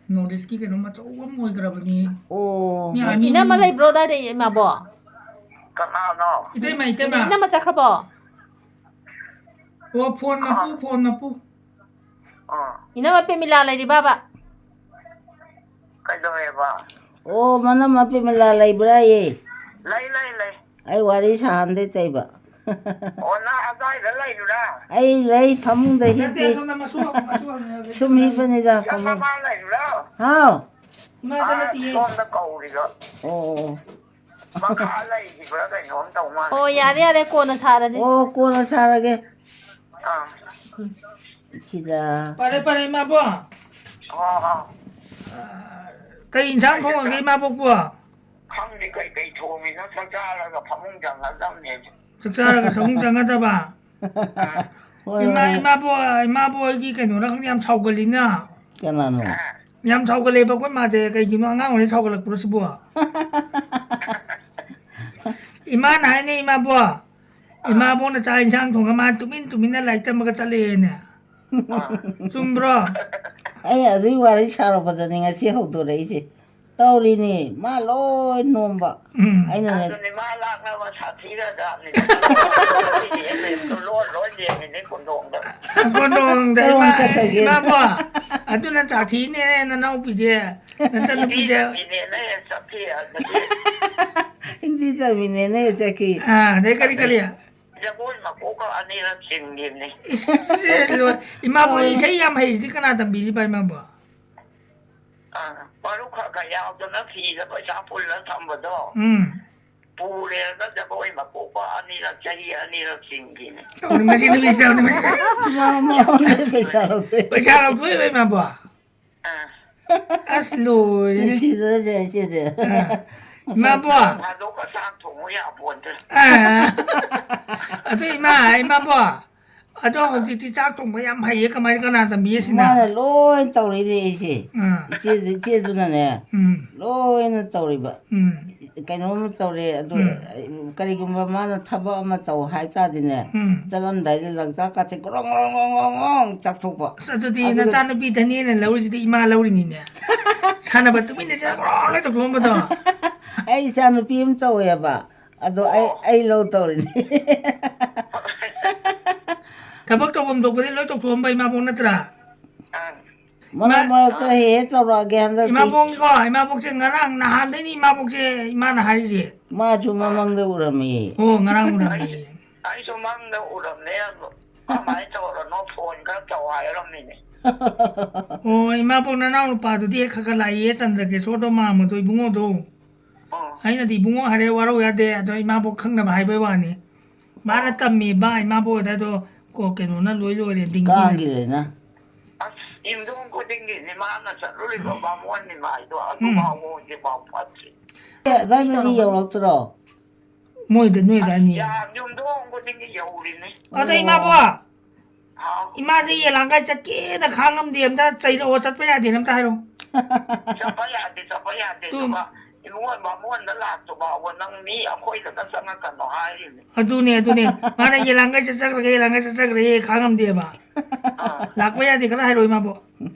ꯅꯣꯔꯠ ꯏꯁꯀꯤ ꯀꯩꯅꯣꯝ ꯑꯆꯧꯕ ꯑꯃ ꯑꯣꯏꯈ꯭ꯔꯕꯅꯤ꯫ ꯑꯣ꯫ ꯃꯤ ꯑꯥꯔꯃꯤ ꯏꯅꯝꯃ ꯑꯃ ꯂꯩꯕ꯭ꯔꯣ ꯑꯗꯥꯏꯗ, ꯏꯃꯥꯕꯣ? ꯀꯅꯥꯅꯣ? ꯏꯇꯩꯃ, ꯏꯇꯩꯃ꯫ ꯏꯅꯝꯃ ꯆꯠꯈ꯭ꯔꯕꯣ? ꯑꯣ, ꯐꯣꯟ ꯃꯄꯨ, ꯑꯥ꯫ ꯐꯣꯟ ꯃꯄꯨ꯫ ꯑꯥ꯫ ꯏꯅꯝꯃ ꯄ꯭ꯔꯦꯃꯤꯂꯥ ꯂꯩꯔꯤꯕꯕ? ꯀꯩꯗꯧꯋꯦꯕ? ꯑꯣ, ꯃꯅꯝꯃ ꯄ꯭ꯔꯦꯃꯤꯂꯥ ꯂꯩꯕ꯭ꯔꯥꯌꯦ? ꯂꯩ, ꯂꯩ, ꯂꯩ꯫ ꯑꯩ ꯋꯥꯔꯤ ꯁꯥꯍꯟꯗꯦ ꯆꯩꯕ꯫ ꯑꯣ, ꯅꯪ ꯑꯗ꯭ꯋꯥꯏꯗ ꯂꯩꯔꯤꯔꯥ? ꯑꯩ ꯂꯩ, ꯐꯃꯨꯡꯗ ꯅꯠꯇꯦ, ꯍꯤꯞꯄꯤ꯫ ꯑꯁꯣꯝꯗ ꯃꯁꯨ, ꯃꯁꯨ ꯍꯪꯉꯦ ꯍꯧꯖꯤꯛ꯫ ꯁꯨꯝ ꯍꯤꯞꯄꯅꯤꯗ, ꯏꯆꯥ ꯐꯃꯨꯡ꯫ ꯃꯃꯥ ꯂꯩꯔꯤꯔꯣ? ꯍꯥꯎ꯫ ꯏꯃꯥꯗ ꯃꯥ ꯅꯠꯇꯤꯌꯦ꯫ ꯁꯣꯝꯗ ꯀꯧꯔꯤꯕ꯫ ꯑꯣ, ꯑꯣ, ꯑꯣ꯫ ꯃꯈꯥ ꯂꯩꯈꯤꯕ꯭ꯔꯥ ꯀꯩꯅꯣꯝ ꯇꯧ ꯃꯥꯜꯂꯦ꯫ ꯑꯣ, ꯌꯥꯔꯦ, ꯌꯥꯔꯦ, ꯀꯣꯟꯅ ꯁꯥꯔꯁꯦ꯫ ꯑꯣ, ꯀꯣꯟꯅ ꯁꯥꯔꯒꯦ꯫ ꯑꯥ꯫ ꯁꯤꯗ꯫ ꯐꯔꯦ, ꯐꯔꯦ, ꯏꯃꯥꯕꯣꯛ꯫ ꯍꯣ, ꯍꯣ꯫ ꯀꯩ ꯏꯟꯁꯥꯡ ꯊꯣꯡꯉꯒꯦ, ꯏꯃꯥꯕꯣꯛꯄꯨ? ꯈꯪꯗꯦ ꯀꯩ ꯀꯩ ꯊꯣꯡꯉꯤꯅꯣ, ꯆꯥꯛ ꯆꯥꯔꯒ ꯐꯃꯨꯡ ꯆꯪꯉꯗꯝꯅꯦ꯫ ꯆꯥꯛ ꯆꯥꯔꯒ ꯐꯃꯨꯡ ꯆꯪꯒꯗꯕ? ꯑꯥ꯫ ꯍꯣꯏ, ꯏꯃꯥ, ꯍꯣꯏ꯫ ꯏꯃꯥꯕꯣꯛ, ꯏꯃꯥꯕꯣꯛ ꯍꯣꯏꯒꯤ ꯀꯩꯅꯣꯅ ꯈꯪꯗꯦ, ꯌꯥꯝ ꯁꯥꯎꯒꯜꯂꯤꯅ꯫ ꯀꯅꯥꯅꯣ? ꯌꯥꯝ ꯁꯥꯎꯒꯠꯂꯦꯕ ꯑꯩꯈꯣꯏ ꯃꯥꯁꯦ, ꯀꯩꯒꯤꯅꯣ ꯑꯉꯥꯡ ꯑꯣꯏꯔꯤꯉꯩ ꯁꯥꯎꯒꯠꯂꯛꯄ꯭ꯔꯣ ꯁꯤꯕꯣ? ꯏꯃꯥꯅ ꯍꯥꯏꯅꯦ, ꯏꯃꯥꯕꯣꯛ, ꯏꯃꯥꯕꯣꯛꯅ ꯆꯥꯛ ꯏꯟꯁꯥꯡ ꯊꯣꯡꯉ ꯃꯥ ꯇꯨꯃꯤꯟ ꯇꯨꯃꯤꯟꯅ ꯂꯥꯏꯔꯤꯛ ꯇꯝꯕꯒ ꯆꯠꯂꯦꯅꯦ꯫ ꯑꯥ꯫ ꯆꯨꯝꯕ꯭ꯔꯣ? ꯑꯩ ꯑꯗꯨꯏ ꯋꯥꯔꯤ ꯁꯥꯔꯛꯄꯗꯅꯤ ꯉꯁꯤ ꯍꯧꯗꯣꯔꯛꯏꯁꯦ꯫ ꯇꯧꯔꯤꯅꯤ, ꯃꯥ ꯂꯣꯏ ꯅꯣꯝꯕ꯫ ꯎꯝ꯫ ꯑꯩꯅꯅꯦ꯫ ꯑꯗꯨꯅꯤ, ꯃꯥ ꯂꯥꯛꯅꯕ ꯁꯥꯊꯤꯔꯖꯥꯠꯅꯤ꯫ ꯂꯣꯟ ꯂꯣꯏ ꯂꯦꯝꯃꯤꯅꯤ ꯀꯣꯟꯗꯣꯡꯗ꯫ ꯀꯣꯟꯗꯣꯡꯗ, ꯀꯔꯣꯝ ꯏꯃꯥ, ꯆꯠꯈ꯭ꯔꯒꯦ? ꯏꯃꯥꯕꯣ, ꯑꯗꯨꯅ ꯁꯥꯊꯤꯅꯦ, ꯅꯅꯥꯎꯄꯤꯁꯦ, ꯅꯆꯟꯅꯨꯄꯤꯁꯦ꯫ ꯍꯤꯟꯗꯤ ꯇꯝꯃꯤꯅꯦꯅ ꯍꯦꯛ ꯆꯠꯈꯤ ꯍꯥꯏꯕꯗꯤ꯫ ꯍꯤꯟꯗꯤ ꯇꯝꯃꯤꯅꯦꯅ ꯍꯦꯛ ꯆꯠꯈꯤ꯫ ꯑꯥ, ꯑꯗꯩ ꯀꯔꯤ, ꯀꯔꯤ? ꯖꯒꯣꯏ ꯃꯀꯣꯛꯀ ꯑꯅꯤꯔꯛ ꯆꯤꯡꯈꯤꯕꯅꯤ꯫ ꯏꯁ, ꯂꯣꯏ-, ꯏꯃꯥꯕꯨ ꯏꯁꯩ ꯌꯥꯝ ꯍꯩꯁꯤꯗꯤ ꯀꯅꯥ ꯇꯝꯕꯤꯔꯤꯕ ꯏꯃꯥꯕꯨ? ꯑꯥ, ꯃꯔꯨꯞ ꯈꯔ ꯈꯔ ꯌꯥꯎꯗꯅ ꯐꯤꯗ ꯄꯩꯁꯥ ꯄꯨꯜꯂ ꯊꯝꯕꯗꯣ꯫ ꯎꯝ꯫ ꯄꯨꯔꯦꯒ ꯖꯒꯣꯏ ꯃꯀꯣꯛꯄ ꯑꯅꯤꯔꯛ, ꯆꯍꯤ ꯑꯅꯤꯔꯛ ꯆꯤꯡꯈꯤꯅꯤ꯫ ꯇꯧꯅꯤ, ꯃꯁꯤ ꯅꯨꯄꯤꯁꯤ ꯇꯧꯅꯤ, ꯃꯁꯤ꯫ ꯃꯥ-, ꯃꯉꯣꯟꯗ ꯄꯩꯁꯥ ꯂꯧꯗꯦ꯫ ꯄꯩꯁꯥ ꯂꯧꯊꯣꯛꯏꯕ ꯏꯃꯥꯕꯣ? ꯑꯥ꯫ ꯑꯁ, ꯂꯣꯏꯔꯦꯅꯦ꯫ ꯅꯨꯡꯁꯤꯗ꯭ꯔꯁꯦ ꯏꯆꯦꯁꯦ꯫ ꯑꯥ꯫ ꯏꯃꯥꯕꯣ꯫ ꯅꯣꯡ ꯐꯥꯗꯣꯛꯀ ꯆꯥꯛ ꯊꯣꯡꯉꯨ ꯌꯥꯄꯣꯟꯇꯦ꯫ ꯑꯥ꯫ ꯑꯗꯨ ꯏꯃꯥ, ꯏꯃꯥꯕꯣ꯫ ꯑꯗꯣ ꯍꯧꯖꯤꯛꯇꯤ ꯆꯥꯛ ꯊꯣꯡꯕ ꯌꯥꯝ ꯍꯩꯌꯦ, ꯀꯃꯥꯏ, ꯀꯅꯥ ꯇꯝꯕꯤꯌꯦ ꯁꯤꯅ? ꯃꯥꯅ ꯂꯣꯏ ꯇꯧꯔꯛꯏꯅꯦ ꯑꯩꯁꯦ꯫ ꯑꯥ꯫ ꯏꯆꯦ-, ꯏꯆꯦꯗꯨꯅꯅꯦ, ꯎꯝ꯫ ꯂꯣꯏꯅ ꯇꯧꯔꯤꯕ꯫ ꯎꯝ꯫ ꯀꯩꯅꯣꯝ ꯇꯧꯔꯦ, ꯑꯗꯨ ꯎꯝ꯫ ꯀꯔꯤꯒꯨꯝꯕ ꯃꯥꯅ ꯊꯕꯛ ꯑꯃ ꯇꯧ ꯍꯥꯏ ꯇꯥꯔꯗꯤꯅꯦ, ꯎꯝ꯫ ꯆꯠꯂꯝꯗꯥꯏꯗ ꯂꯪꯆꯥꯛ ꯀꯥꯁꯦ ꯒ꯭ꯔꯣꯡ ꯒ꯭ꯔꯣꯡ ꯒ꯭ꯔꯣꯡ ꯒ꯭ꯔꯣꯡ ꯒ꯭ꯔꯣꯡ ꯆꯥꯛꯊꯣꯛꯄ꯫ ꯑꯁ, ꯑꯗꯨꯗꯤ ꯑꯗꯨꯒ ꯅꯆꯥꯅꯨꯄꯤ ꯙꯅꯤꯅ ꯂꯧꯔꯤꯁꯤꯗꯤ ꯏꯃꯥ ꯂꯧꯔꯤꯅꯤꯅꯦ꯫ ꯁꯥꯟꯅꯕ ꯇꯨꯃꯤꯟꯅ ꯆꯠ ꯒ꯭ꯔꯣꯡ ꯂꯣꯏ ꯇꯧꯊꯣꯛꯑꯝꯕꯗꯣ꯫ ꯑꯩ ꯏꯆꯥꯅꯨꯄꯤ ꯑꯃ ꯇꯧꯋꯦꯕ, ꯑꯗꯣ ꯑꯩ, ꯑꯣ꯫ ꯑꯩ ꯂꯧ ꯇꯧꯔꯤꯅꯤ꯫ ꯊꯕꯛ ꯇꯧꯐꯝ ꯊꯣꯛꯄꯗꯤ ꯂꯣꯏ ꯇꯧꯊꯣꯛꯑꯝꯕ ꯏꯃꯥꯕꯣꯛ ꯅꯠꯇ꯭ꯔꯥ? ꯑꯪ꯫ ꯃꯔꯛ ꯏꯃꯥ-, ꯃꯔꯛꯇ ꯍꯦꯛ ꯍꯦꯛ ꯇꯧꯔꯛꯑꯒꯦ ꯍꯟꯗꯛꯇꯤ꯫ ꯏꯃꯥꯕꯣꯛꯅꯤꯀꯣ, ꯏꯃꯥꯕꯣꯛꯁꯦ ꯉꯔꯥꯡ ꯅꯍꯥꯟꯗꯩꯅꯤ ꯏꯃꯥꯕꯣꯛꯁꯦ ꯏꯃꯥꯅ ꯍꯥꯏꯔꯤꯁꯦ꯫ ꯃꯥꯁꯨ ꯃꯃꯪꯗ ꯎꯔꯝꯃꯤ꯫ ꯑꯣ, ꯉꯔꯥꯡ ꯎꯔꯝꯃꯤ꯫ ꯑꯩꯁꯨ ꯃꯪꯗ ꯎꯔꯝꯃꯦ, ꯑꯗꯣ ꯀꯃꯥꯏꯅ ꯇꯧꯔꯅꯣ ꯐꯣꯟ ꯈꯔ ꯇꯧ ꯍꯥꯏꯔꯝꯃꯤꯅꯦ꯫ ꯑꯣ, ꯏꯃꯥꯕꯣꯛ ꯅꯅꯥꯎ ꯅꯨꯄꯥꯗꯨꯗꯤ ꯍꯦꯛ ꯈꯔ ꯈꯔ ꯂꯥꯛꯏꯌꯦ, ꯆꯟꯗ꯭ꯔꯀꯦꯁꯣꯔꯗꯣ ꯃꯥꯝꯃꯗꯣ ꯏꯕꯨꯡꯉꯣꯗꯣ꯫ ꯑꯣ꯫ ꯑꯩꯅꯗꯤ ꯏꯕꯨꯡꯉꯣ ꯍꯥꯏꯔꯦ ꯋꯥꯔꯧ ꯌꯥꯗꯦ, ꯑꯗꯣ ꯏꯃꯥꯕꯣꯛ ꯈꯪꯅꯕ ꯍꯥꯏꯕꯩ ꯋꯥꯅꯤ꯫ ꯃꯥꯅ ꯑꯣ꯫ ꯇꯝꯃꯤꯕ ꯏꯃꯥꯕꯣꯛ ꯑꯗꯥꯏꯗꯣ ꯀꯣ-, ꯀꯩꯅꯣꯅ ꯂꯣꯏ ꯂꯣꯏꯔꯦ, ꯗꯤꯡꯒꯤꯅ꯫ ꯀꯥꯡꯒꯤ ꯂꯩꯅ꯫ ꯑꯁ, ꯌꯨꯝꯊꯣꯡ ꯈꯨꯗꯤꯡꯒꯤꯅꯤ ꯃꯥꯅ ꯆꯠꯂꯨꯔꯤꯕ ꯕꯥꯃꯣꯟ ꯅꯤꯃꯥꯏꯗꯣ, ꯎꯝ꯫ ꯑꯗꯨꯐꯥꯎꯕ ꯍꯧꯖꯤꯛꯐꯥꯎ ꯐꯠꯇ꯭ꯔꯤ꯫ ꯑꯦ, ꯑꯗꯥꯏꯗꯗꯤ ꯌꯧꯔꯛꯇ꯭ꯔꯣ? ꯃꯣꯏꯗ, ꯅꯣꯏꯗ ꯑꯅꯤ꯫ ꯑꯁ, ꯌꯥ-, ꯌꯨꯝꯊꯣꯡ ꯈꯨꯗꯤꯡꯒꯤ ꯌꯧꯔꯤꯅꯤ꯫ ꯑꯗ ꯑꯣ꯫ ꯏꯃꯥꯕꯣꯛ, ꯍꯥꯎ꯫ ꯏꯃꯥꯁꯦ ꯌꯦꯂꯥꯡꯀꯥꯏ ꯆꯠꯀꯦꯅ ꯈꯥꯡꯉꯝꯗꯦ, ꯑꯝꯇ ꯆꯩꯔꯛꯑꯣ, ꯆꯠꯄ ꯌꯥꯗꯦꯅ ꯑꯝꯇ ꯍꯥꯏꯔꯣ꯫ ꯆꯠꯄ ꯌꯥꯗꯦ, ꯆꯠꯄ ꯌꯥꯗꯦ꯫ ꯇꯨ꯫ ꯑꯗꯨꯒ ꯏꯕꯨꯡꯉꯣ ꯕꯥꯃꯣꯟꯗ ꯂꯥꯛꯇ꯭ꯔꯤꯐꯥꯎꯕ ꯅꯪ ꯃꯤ ꯑꯩꯈꯣꯏꯗꯒ ꯆꯪꯉꯛꯀꯅꯣ ꯍꯥꯏꯔꯤꯅꯤ꯫ ꯑꯗꯨꯅꯦ, ꯑꯗꯨꯅꯦ꯫ ꯃꯥꯅ ꯌꯦꯂꯥꯡꯀꯥꯏ ꯆꯠꯆꯈ꯭ꯔꯒꯦ, ꯌꯦꯂꯥꯡꯀꯥꯏ ꯆꯠꯆꯈ꯭ꯔꯒꯦ ꯈꯥꯡꯉꯝꯗꯦꯕ꯫ ꯑꯥ꯫ ꯂꯥꯛꯄ ꯌꯥꯗꯦ ꯈꯔ ꯍꯥꯏꯔꯣ ꯏꯃꯥꯕꯣꯛ꯫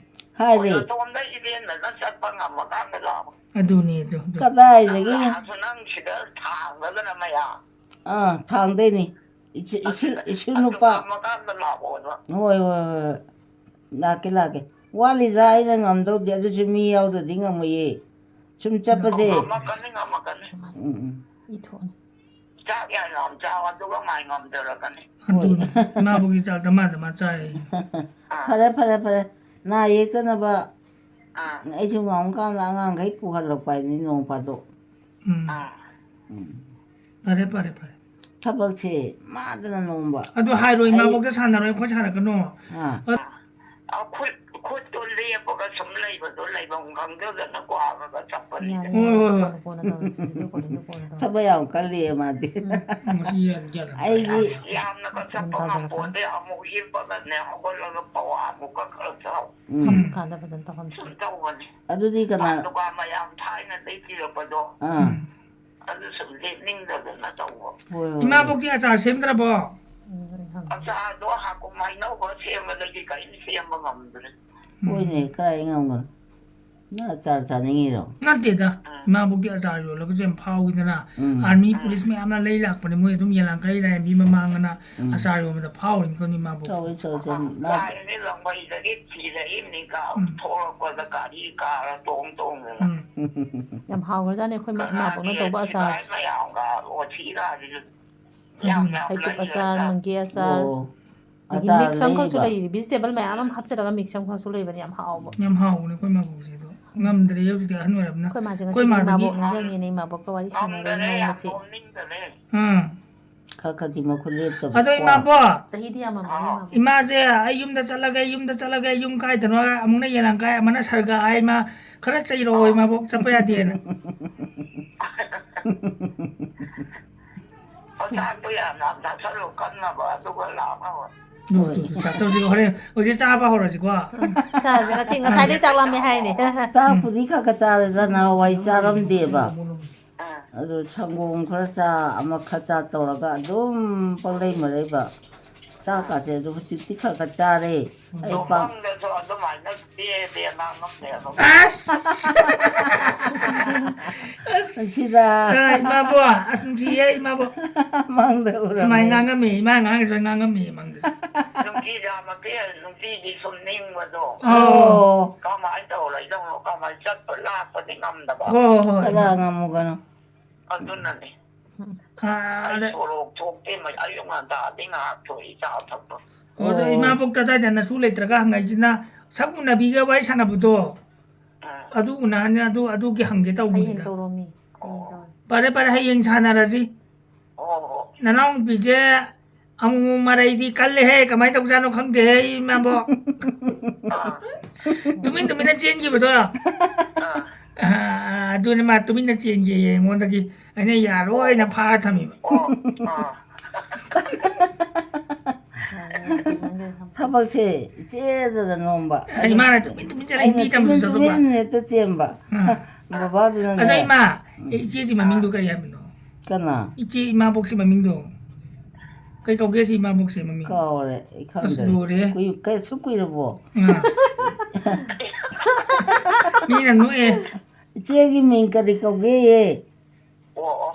ꯍꯥꯏꯔꯦ꯫ ꯑꯩꯈꯣꯏ ꯑꯇꯣꯝꯗ ꯏꯔꯦꯟꯅꯒ ꯆꯠꯄ ꯉꯝꯃꯀꯥꯟꯗ ꯂꯥꯛꯑꯣ꯫ ꯑꯗꯨꯅꯦ, ꯑꯗꯨ, ꯑꯗꯨ꯫ ꯀꯗꯥꯏꯗꯒꯤ? ꯅꯪ ꯂꯥꯛꯑꯁꯨ ꯅꯪ ꯁꯤꯗ ꯊꯥꯡꯗꯗꯅ ꯃꯌꯥꯝ꯫ ꯑꯥ, ꯊꯥꯡꯗꯩꯅꯤ꯫ ꯏꯁꯨ, ꯏꯁꯨ, ꯑꯗꯨꯗ ꯏꯁꯨ ꯑꯗꯨ ꯅꯨꯄꯥ꯫ ꯉꯝꯃꯀꯥꯟꯗ ꯂꯥꯛꯑꯣꯕ꯫ ꯍꯣꯏ, ꯍꯣꯏ, ꯍꯣꯏ, ꯍꯣꯏ꯫ ꯂꯥꯛꯀꯦ, ꯂꯥꯛꯀꯦ꯫ ꯋꯥꯠꯂꯤꯗ, ꯑꯩꯅ ꯉꯝꯗꯧꯗꯤ, ꯑꯗꯨꯁꯨ ꯃꯤ ꯌꯥꯎꯗ꯭ꯔꯗꯤ ꯉꯝꯃꯣꯏꯌꯦ꯫ ꯁꯨꯝ ꯆꯠꯄꯁꯦ꯫ ꯉꯝꯃꯛꯀꯅꯤ, ꯉꯝꯃꯛꯀꯅꯤ꯫ ꯎꯝ, ꯎꯝ꯫ ꯏꯊꯣꯛꯑꯅꯤ꯫ ꯆꯥꯛ ꯌꯥꯝ ꯌꯥꯝ ꯆꯥꯎ, ꯑꯗꯨꯒ ꯃꯥꯏ ꯉꯝꯖꯔꯛꯀꯅꯤ꯫ ꯑꯗꯨꯅꯤ꯫ ꯏꯃꯥꯕꯣꯛꯀꯤ ꯆꯥꯛ ꯗꯃꯥ ꯗꯃꯥ ꯆꯥꯏ꯫ ꯑꯥ, ꯐꯔꯦ ꯐꯔꯦ ꯐꯔꯦ꯫ ꯅꯥ ꯌꯦꯛꯇꯅꯕ ꯑꯥ, ꯑꯩꯁꯨ ꯉꯝꯀꯥꯟꯗ ꯑꯉꯥꯡꯈꯩ ꯄꯨꯍꯜꯂꯛꯄ ꯍꯥꯏꯗꯨꯅꯤ ꯅꯣꯡ ꯐꯥꯗꯣꯛ꯫ ꯎꯝ꯫ ꯑꯥ꯫ ꯎꯝ꯫ ꯐꯔꯦ ꯐꯔꯦ ꯐꯔꯦ꯫ ꯊꯕꯛꯁꯦ ꯃꯥꯗꯅ ꯅꯣꯝꯕ꯫ ꯑꯗꯨ ꯍꯥꯏꯔꯣ, ꯑꯩ ꯏꯃꯥꯕꯣꯛꯇ ꯁꯥꯟꯅꯔꯣꯏ, ꯑꯩꯈꯣꯏ ꯁꯥꯟꯅꯔꯛꯀꯅꯣ꯫ ꯑꯥ꯫ ꯑ, ꯈꯨꯠ ꯈꯨꯠꯇꯣ ꯂꯦꯞꯄꯒ ꯁꯨꯝ ꯂꯩꯕꯗꯣ ꯂꯩꯐꯝ ꯈꯪꯗꯗꯅ ꯀ꯭ꯋꯥꯒ ꯆꯠꯄꯅꯤꯗ꯫ ꯌꯥꯔꯦ, ꯍꯣꯏ, ꯍꯣꯏ, ꯌꯥꯔꯦ꯫ ꯍꯣꯏ꯫ ꯀꯣꯟꯅ ꯀꯣꯟꯅ ꯇꯧꯔꯁꯤ꯫ ꯚꯤꯗꯤꯑꯣ ꯀꯣꯜꯗ ꯀꯣꯟꯅ ꯇꯧꯔꯁꯤ꯫ ꯊꯕꯛ ꯌꯥꯝ ꯀꯜꯂꯤ ꯃꯥꯗꯤ꯫ ꯉꯁꯤ ꯌꯥꯟ ꯒ꯭ꯌꯥꯟ ꯑꯃ ꯑꯩꯗꯤ ꯇꯥꯏ꯫ ꯌꯥꯝꯅꯒ ꯆꯠꯄ ꯉꯝꯄꯣꯟꯇꯦ꯫ ꯑꯃꯨꯛ ꯍꯤꯞꯄꯒꯅꯦ ꯍꯧꯒꯠꯂꯒ ꯄꯋꯥ ꯑꯃꯨꯛꯀ ꯈꯔ ꯆꯥꯎ꯫ ꯎꯝ꯫ ꯐꯝ ꯀꯥꯟꯗ ꯐꯖꯅ ꯇꯧꯐꯝ ꯊꯣꯛꯑꯦ꯫ ꯁꯨꯝ ꯇꯧꯕꯅꯤ꯫ ꯑꯗꯨꯗꯤ ꯀꯅꯥ? ꯗꯨꯀꯥꯟ ꯃꯌꯥꯝ ꯊꯥꯏꯅꯗꯩ ꯄꯤꯔꯛꯄꯗꯣ ꯑꯥ꯫ ꯑꯗꯨ ꯁꯨꯝ ꯂꯦꯞꯅꯤꯡꯗꯗꯅ ꯇꯧꯕ꯫ ꯍꯣꯏ, ꯍꯣꯏ, ꯍꯣꯏ꯫ ꯏꯃꯥꯕꯣꯛꯇꯤ ꯑꯆꯥꯔ ꯁꯦꯝꯗ꯭ꯔꯕꯣ? ꯎꯝ, ꯑꯩ ꯍꯪꯒꯦ꯫ ꯑꯆꯥꯔꯗꯣ ꯍꯥꯀꯨꯝ ꯍꯩꯅꯧꯒ ꯁꯦꯝꯕꯗꯒꯤ ꯀꯔꯤꯝ ꯁꯦꯝꯕ ꯉꯝꯗ꯭ꯔꯦ꯫ ꯍꯣꯏꯅꯦ, ꯀꯥꯏ ꯉꯝꯒꯅꯣ? ꯅꯪ ꯑꯆꯥꯔ ꯆꯥꯅꯤꯡꯉꯤꯔꯣ? ꯅꯠꯇꯦꯗ, ꯏꯃꯥꯕꯣꯛꯀꯤ ꯑꯆꯥꯔ ꯌꯣꯜꯂꯒꯁꯨ ꯌꯥꯝ ꯐꯥꯎꯏꯗꯅ꯫ ꯎꯝ꯫ ꯑꯥꯔꯃꯤ ꯄꯨꯂꯤꯁ ꯃꯌꯥꯝꯅ ꯂꯩ ꯂꯥꯛꯄꯅꯦ, ꯃꯣꯏ ꯑꯗꯨꯝ ꯌꯦꯂꯥꯡꯀꯩ ꯂꯥꯏꯔꯦꯝꯕꯤ ꯃꯃꯥꯡ ꯑꯅ ꯎꯝ꯫ ꯑꯆꯥꯔ ꯌꯣꯟꯕꯗ ꯐꯥꯎꯔꯤꯅꯤ ꯈꯪꯅꯤ ꯏꯃꯥꯕꯣꯛ꯫ ꯇꯧꯋꯦ, ꯇꯧꯋꯦ, ꯇꯧꯋꯦ꯫ ꯃꯥ ꯀꯥꯏꯗꯒꯤ ꯂꯪꯕꯩꯗꯒꯤ ꯊꯤꯔꯛꯏꯅꯤ ꯀꯥ ꯊꯣꯛꯂꯛꯄꯗ ꯒꯥꯔꯤ ꯀꯥꯔ ꯇꯣꯡ ꯇꯣꯡꯗꯅ꯫ ꯎꯝ꯫ ꯌꯥꯝ ꯍꯥꯎꯈ꯭ꯔꯖꯥꯠꯅꯤ ꯑꯩꯈꯣꯏ ꯃ- ꯏꯃꯥꯕꯣꯛꯅ ꯇꯧꯕ ꯑꯆꯥꯔꯁꯦ꯫ ꯃꯌꯥꯝꯒ ꯑꯣꯊꯤꯒꯥꯁꯤꯁꯨ ꯌꯥꯝ ꯑꯗꯨꯅꯤ꯫ ꯌꯥꯝ ꯍꯩꯇꯨꯞ ꯂꯩꯌꯦ ꯑꯆꯥꯔ, ꯑꯆꯥꯔ꯫ ꯃꯪꯒꯦ ꯑꯆꯥꯔ, ꯑꯣ꯫ ꯑꯗꯒꯤ ꯑꯆꯥꯔ ꯃꯤꯛꯁ ꯑꯃꯈꯛꯁꯨ ꯂꯩꯕ꯫ ꯂꯩꯔꯤ, ꯚꯤꯖꯤꯇꯦꯕꯜ ꯃꯌꯥꯝ ꯑꯃ ꯍꯥꯞꯆꯤꯜꯂꯒ ꯃꯤꯛꯁ ꯑꯃꯈꯛꯁꯨ ꯂꯩꯕꯅꯤ, ꯌꯥꯝ ꯍꯥꯎꯕ꯫ ꯌꯥꯝ ꯍꯥꯎꯕꯅꯦ ꯑꯩꯈꯣꯏ ꯃꯥꯕꯣꯛꯁꯦ, ꯑꯗꯣ ꯉꯝꯗ꯭ꯔꯦ ꯍꯧꯖꯤꯛꯇꯤ ꯑꯍꯟ ꯑꯣꯏꯔꯕꯅꯤꯅ꯫ ꯑꯩꯈꯣꯏ ꯃꯥꯁꯦ ꯑꯩꯈꯣꯏ ꯉꯁꯤꯗꯤ ꯃꯥꯗꯤ ꯏꯃꯥꯕꯣꯛ ꯅꯤꯡꯁꯤꯡꯉꯦꯅꯦ, ꯏꯃꯥꯕꯣꯛꯀ ꯋꯥꯔꯤ ꯁꯥꯟꯅꯔꯦ ꯉꯝꯗꯔꯦ, ꯃꯥꯏ ꯉꯁꯤ꯫ ꯅꯣꯝꯅꯤꯡꯗꯔꯦ꯫ ꯑꯥ꯫ ꯈꯔ ꯈꯔꯗꯤ ꯃꯈꯨꯠ ꯂꯦꯞꯇꯕ ꯑꯗꯣ ꯀꯣ꯫ ꯏꯃꯥꯕꯣꯛ, ꯆꯍꯤꯗꯤ ꯌꯥꯝꯃꯝꯃꯅꯤ ꯏꯃꯥꯕꯣꯛ꯫ ꯏꯃꯥꯁꯦ ꯑꯩ ꯌꯨꯝꯗ ꯆꯠꯂꯒꯦ, ꯌꯨꯝꯗ ꯆꯠꯂꯒꯦ, ꯌꯨꯝ ꯀꯥꯏꯗꯅꯣ ꯑꯃꯨꯛꯅ ꯌꯦꯂꯥꯡꯀꯥꯏ, ꯑꯃꯅ ꯁꯔꯒ ꯍꯥꯏ, ꯏꯃꯥ ꯈꯔ ꯆꯩꯔꯛꯑꯣ, ꯏꯃꯥꯕꯣꯛ ꯆꯠꯄ ꯌꯥꯗꯦꯅ꯫ ꯑꯆꯥꯛꯇꯣ ꯌꯥꯝ ꯌꯥꯝ ꯆꯥꯁꯜꯂꯨ ꯀꯟꯅꯕ ꯑꯗꯨꯒ ꯂꯥꯛꯅꯕ꯫ ꯇꯨ, ꯇꯨ, ꯇꯨ, ꯆꯥꯛ ꯆꯧꯁꯤ ꯍꯣꯔꯦꯟ, ꯍꯧꯖꯤꯛ ꯆꯥꯕ ꯍꯧꯔꯁꯤꯀꯣ꯫ ꯆꯥꯁꯦ, ꯉꯁꯤ, ꯉꯁꯥꯏꯗꯩ ꯆꯥꯛ ꯂꯥꯝꯃꯦ ꯍꯥꯏꯅꯦ꯫ ꯆꯥꯛꯄꯨꯗꯤ ꯈꯔ ꯈꯔ ꯆꯥꯔꯦꯗ, ꯅꯍꯥꯟꯋꯥꯏ ꯆꯥꯔꯝꯗꯦꯕ꯫ ꯑꯥ꯫ ꯑꯗꯣ ꯁꯪꯒꯣꯝ ꯈꯔ ꯆꯥ, ꯑꯃ ꯈꯔ ꯆꯥ ꯇꯧꯔꯒ ꯑꯗꯨꯝ ꯄꯪꯂꯩ ꯃꯔꯩꯕ꯫ ꯆꯥꯛꯀꯥꯁꯦ ꯑꯗꯨ ꯍꯧꯖꯤꯛꯇꯤ ꯈꯔ ꯈꯔ ꯆꯥꯔꯦ꯫ ꯑꯩ ꯄꯥꯛ ꯇꯨꯝꯐꯝꯗꯁꯨ ꯑꯗꯨꯃꯥꯏꯅ ꯆꯦ ꯆꯦ ꯉꯥꯡꯉꯝꯃꯦꯕ꯫ ꯑꯁ! ꯑꯁ! ꯁꯤꯗ꯫ ꯑ, ꯏꯃꯥꯕꯣ, ꯑꯁ, ꯅꯨꯡꯁꯤꯌꯦ, ꯏꯃꯥꯕꯣ꯫ ꯃꯪꯗ ꯎꯔꯝꯃꯦ꯫ ꯁꯨꯃꯥꯏꯅ ꯉꯥꯡꯉꯝꯃꯤ, ꯏꯃꯥ ꯉꯥꯡꯉꯤ ꯁꯨꯃꯥꯏꯅ ꯉꯥꯡꯉꯝꯃꯤ ꯃꯪꯗꯁꯨ꯫ ꯅꯨꯡꯇꯤꯖꯥꯃꯛꯀꯤ ꯅꯨꯡꯇꯤꯒꯤ ꯁꯨꯝ ꯅꯤꯡꯕꯗꯣ꯫ ꯑꯧ꯫ ꯑꯣ꯫ ꯀꯃꯥꯏꯅ ꯇꯧꯔ ꯂꯩꯗꯧꯅꯣ, ꯀꯃꯥꯏꯅ ꯆꯠꯄ ꯂꯥꯛꯄꯗꯤ ꯉꯝꯗꯕ꯫ ꯍꯣꯏ, ꯍꯣꯏ, ꯍꯣꯏ, ꯈꯔ ꯏꯃꯥ꯫ ꯉꯝꯃꯨꯒꯅꯨ꯫ ꯑꯗꯨꯅꯅꯤ꯫ ꯑꯥ, ꯑꯩ ꯑꯗ ꯁꯣꯔꯣꯛ ꯊꯣꯛꯇꯦ, ꯃ-, ꯑꯌꯨꯛ ꯉꯟꯇꯥꯗꯤ ꯉꯥꯏꯍꯥꯛ ꯊꯣꯛꯏ, ꯆꯥ ꯊꯛꯄ꯫ ꯑꯣ, ꯑꯗꯣ ꯑꯣ꯫ ꯏꯃꯥꯕꯣꯛꯇ ꯑꯗꯥꯏꯗ ꯅꯁꯨ ꯂꯩꯇ꯭ꯔꯒ ꯍꯪꯉꯛꯏꯁꯤꯅ, ꯁꯛ ꯎꯅꯕꯤꯒ ꯋꯥꯔꯤ ꯁꯥꯟꯅꯕꯗꯣ, ꯎꯝ꯫ ꯑꯗꯨ ꯎꯅꯍꯟ-, ꯑꯗꯨ, ꯑꯗꯨꯒꯤ ꯍꯪꯒꯦ ꯍꯌꯦꯡ ꯇꯧꯕꯅꯤꯗ꯫ ꯇꯧꯔꯣꯃꯤ꯫ ꯍꯌꯦꯡ ꯑꯣ꯫ ꯇꯧꯔꯣ꯫ ꯐꯔꯦ, ꯐꯔꯦ, ꯍꯌꯦꯡ ꯁꯥꯟꯅꯔꯁꯤ꯫ ꯑꯣ, ꯑꯣ꯫ ꯅꯅꯥꯎꯅꯨꯄꯤꯁꯦ ꯑꯃꯨꯛ ꯃꯔꯩꯗꯤ ꯀꯜꯂꯦꯍꯦ, ꯀꯃꯥꯏꯅ ꯇꯧꯖꯥꯠꯅꯣ ꯈꯪꯗꯦꯍꯦ, ꯏꯃꯥꯕꯣꯛ꯫ ꯑꯥ꯫ ꯇꯨꯃꯤꯟ ꯇꯨꯃꯤꯟꯅ ꯆꯦꯟꯈꯤꯕꯗꯣ꯫ ꯑꯥ꯫ ꯑꯥ, ꯑꯗꯨꯅꯦ ꯃꯥ ꯇꯨꯃꯤꯟꯅ ꯆꯦꯟꯒꯦꯌꯦ ꯑꯩꯉꯣꯟꯗꯒꯤ꯫ ꯑꯩꯅ ꯌꯥꯔꯣꯏꯅ ꯐꯥꯔ ꯊꯝꯃꯤꯕ꯫ ꯑꯣ, ꯑꯥ꯫ ꯊꯕꯛꯁꯦ ꯏꯆꯦꯗꯗ ꯅꯣꯝꯕ꯫ ꯑꯩ ꯃꯥꯅ ꯇꯨꯃꯤꯟ ꯇꯨꯃꯤꯟ ꯆꯠꯂ ꯑꯩꯅ ꯍꯤꯟꯗꯤ ꯇꯝꯕꯁꯨ ꯇꯨꯃꯤꯟ ꯆꯠꯄ꯫ ꯇꯨꯃꯤꯟ ꯍꯦꯛꯇ ꯆꯦꯟꯕ꯫ ꯑꯥ꯫ ꯕꯕꯥꯗꯨꯅꯅꯦ꯫ ꯑꯗꯣ ꯏꯃꯥ, ꯎꯝ꯫ ꯏꯆꯦꯁꯤ ꯃꯃꯤꯡꯗꯣ ꯀꯔꯤ ꯍꯥꯏꯕꯅꯣ? ꯀꯅꯥ? ꯏꯆꯦ ꯏꯃꯥꯕꯣꯛꯁꯤ ꯃꯃꯤꯡꯗꯣ꯫ ꯀꯩ ꯀꯧꯒꯦ ꯁꯤ ꯏꯃꯥꯕꯣꯛꯁꯦ ꯃꯃꯤꯡ? ꯀꯥꯎꯔꯦ, ꯑꯩ ꯑꯁ, ꯈꯪꯗꯔꯦ꯫ ꯂꯣꯏꯔꯦ꯫ ꯀꯨꯏ-, ꯀꯩ-, ꯑꯁꯨꯛ ꯀꯨꯏꯔꯕꯣ? ꯑꯥ꯫ ꯃꯤꯅ ꯅꯣꯛꯑꯦ꯫ ꯏꯆꯦꯒꯤ ꯃꯤꯡ ꯀꯔꯤ ꯀꯧꯒꯦꯌꯦ? ꯑꯣ, ꯑꯣ꯫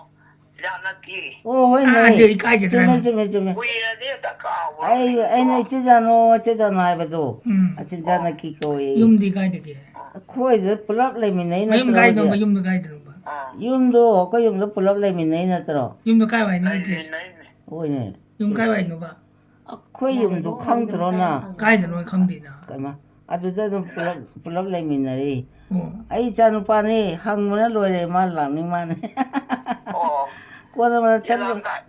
ꯖꯥꯅꯀꯤ꯫ ꯑꯣ, ꯍꯣꯏꯅꯦ꯫ ꯑꯥ, ꯑꯗꯨ ꯏꯀꯥꯏꯖꯗ꯭ꯔꯥ ꯆꯨꯝꯃꯦ, ꯅꯪ? ꯆꯨꯝꯃꯦ, ꯆꯨꯝꯃꯦ꯫ ꯀꯨꯏꯔꯗꯤ ꯍꯦꯛꯇ ꯀꯥꯎꯕ ꯑꯩ, ꯃꯤꯡꯗꯣ꯫ ꯑꯩꯅ ꯏꯆꯦ ꯖꯥꯅꯣ, ꯏꯆꯦ ꯖꯥꯅꯣ ꯍꯥꯏꯕꯗꯣ꯫ ꯎꯝ꯫ ꯑꯁꯤ ꯖꯥꯅꯀꯤ ꯀꯧꯋꯦꯌꯦ꯫ ꯌꯨꯝꯗꯤ ꯀꯥꯏꯗꯒꯤ? ꯑꯩꯈꯣꯏꯗ ꯄꯨꯂꯞ ꯂꯩꯃꯤꯟꯅꯩ ꯃꯌꯨꯝ ꯅꯠꯇ꯭ꯔꯣ ꯀꯥꯏꯗꯅꯣꯕ, ꯍꯧꯖꯤꯛ? ꯌꯨꯝꯗꯣ ꯀꯥꯏꯗꯅꯣꯕ? ꯑꯥ꯫ ꯌꯨꯝꯗꯣ ꯑꯩꯈꯣꯏ ꯌꯨꯝꯗ ꯄꯨꯂꯞ ꯂꯩꯃꯤꯟꯅꯩ ꯅꯠꯇ꯭ꯔꯣ? ꯌꯨꯝꯗꯣ ꯀꯥꯏ ꯋꯥꯏꯅꯣ ꯑꯗꯨꯗꯤ? ꯂꯩꯃꯤꯟꯅꯩꯅꯦ꯫ ꯍꯣꯏꯅꯦ꯫ ꯌꯨꯝ ꯀꯥꯏ ꯋꯥꯏꯅꯣꯕ? ꯑꯩꯈꯣꯏ ꯌꯨꯝꯗꯣ ꯈꯪꯗ꯭ꯔꯣ ꯅꯪ? ꯀꯥꯏꯗꯅꯣ ꯑꯩ ꯈꯪꯗꯦꯅ꯫ ꯀꯩꯃ? ꯑꯗꯨꯗ ꯑꯗꯨꯝ ꯄꯨꯂꯞ, ꯄꯨꯂꯞ ꯂꯩꯃꯤꯟꯅꯔꯤ꯫ ꯑꯣ꯫ ꯑꯩ ꯏꯆꯥ ꯅꯨꯄꯥꯅꯤ, ꯍꯪꯕꯅ ꯂꯣꯏꯔꯦ, ꯃꯥ ꯂꯥꯛꯅꯤꯡ ꯃꯥꯅꯤ꯫ ꯑꯣ꯫ ꯀꯣꯟꯅ ꯆꯠꯂꯨ꯫ ꯌꯦꯂꯥꯝꯗꯥꯏ꯫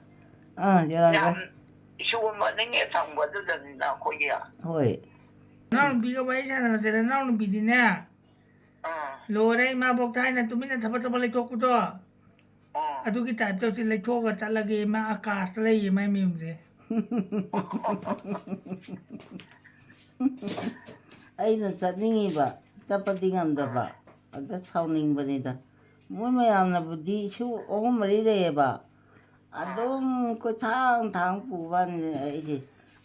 ꯑꯥ, ꯌꯦꯂꯥꯝꯗꯥꯏ꯫ ꯌꯥꯝ ꯏꯁꯨ ꯃꯅꯤꯡ ꯍꯦꯛ ꯊꯪꯕꯗꯨꯗꯅꯤꯅ ꯑꯩꯈꯣꯏꯒꯤ꯫ ꯍꯣꯏ꯫ ꯅꯅꯥꯎꯅꯨꯄꯤꯒ ꯋꯥꯔꯤ ꯁꯥꯟꯅꯕꯁꯦ, ꯅꯅꯥꯎꯅꯨꯄꯤꯗꯤꯅꯦ, ꯑꯥ꯫ ꯂꯣꯏꯔꯦ, ꯏꯃꯥꯕꯣꯛꯇ ꯍꯥꯏꯅ ꯇꯨꯃꯤꯟꯅ ꯊꯕꯛ ꯊꯕꯛ ꯂꯩꯊꯣꯛꯄꯗꯣ꯫ ꯑꯥ꯫ ꯑꯗꯨꯒꯤ ꯇꯥꯏꯞꯇ ꯍꯧꯖꯤꯛ ꯂꯩꯊꯣꯛꯑꯒ ꯆꯠꯂꯒꯦ, ꯃꯥ ꯑꯀꯥꯁꯇ ꯂꯩꯌꯦ ꯃꯥꯏ ꯃꯌꯨꯝꯁꯦ꯫ ꯑꯩꯅ ꯆꯠꯅꯤꯡꯉꯤꯕ, ꯆꯠꯄꯗꯤ ꯉꯝꯗꯕ, ꯑꯥ꯫ ꯑꯗ ꯁꯥꯎꯅꯤꯡꯕꯅꯤꯗ꯫ ꯃꯣꯏ ꯃꯌꯥꯝꯅꯕꯨꯗꯤ ꯏꯁꯨ ꯑꯍꯨꯝ ꯃꯔꯤ ꯂꯩꯌꯦꯕ, ꯑꯗꯨꯝ ꯀꯣꯏꯊꯥꯡ ꯊꯥꯡ ꯄꯨꯕ ꯋꯥꯅꯤꯅꯦ ꯑꯩꯁꯦ꯫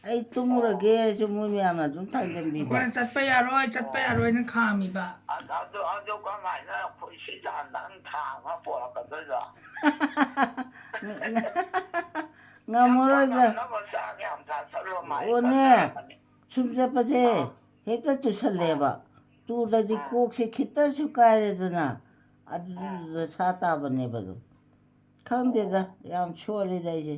ꯑꯩ ꯇꯨꯝꯃꯨꯔꯒꯦ ꯍꯥꯏꯔꯁꯨ ꯃꯣꯏ ꯃꯌꯥꯝꯅ ꯑꯗꯨꯝ ꯊꯥꯡꯖꯟꯕꯤꯕ꯫ ꯑꯩꯈꯣꯏꯅ ꯆꯠꯄ ꯌꯥꯔꯣꯏ, ꯆꯠꯄ ꯌꯥꯔꯣꯏꯅ ꯈꯥꯝꯃꯤꯕ꯫ ꯑꯗꯨ, ꯑꯗꯨ ꯀꯃꯥꯏꯅ ꯑꯩꯈꯣꯏ ꯁꯤꯗ ꯅꯪ ꯊꯥꯡꯉ ꯄꯣꯔꯛꯀꯗꯣꯏꯕ? ꯉꯝꯃꯔꯣꯏꯗ꯫ ꯉꯝꯅꯕ ꯆꯥꯛ ꯌꯥꯝ ꯆꯥꯁꯜꯂꯣ, ꯃꯥꯏ ꯑꯣꯅꯦ, ꯐꯠꯇꯕꯅꯤ꯫ ꯁꯨꯝ ꯆꯠꯄꯁꯦ ꯑꯥ꯫ ꯍꯦꯛꯇ ꯇꯨꯁꯜꯂꯦꯕ꯫ ꯇꯨꯔꯗꯤ ꯑꯥ꯫ ꯀꯣꯛꯁꯦ ꯈꯤꯇꯁꯨ ꯀꯥꯏꯔꯦꯗꯅ, ꯑꯗꯨꯗ ꯑꯥ꯫ ꯁꯥ ꯇꯥꯕꯅꯦꯕ ꯑꯗꯨꯝ꯫ ꯈꯪꯗꯦꯗ, ꯌꯥꯝ ꯁꯣꯜꯂꯤꯗ ꯑꯩꯁꯦ꯫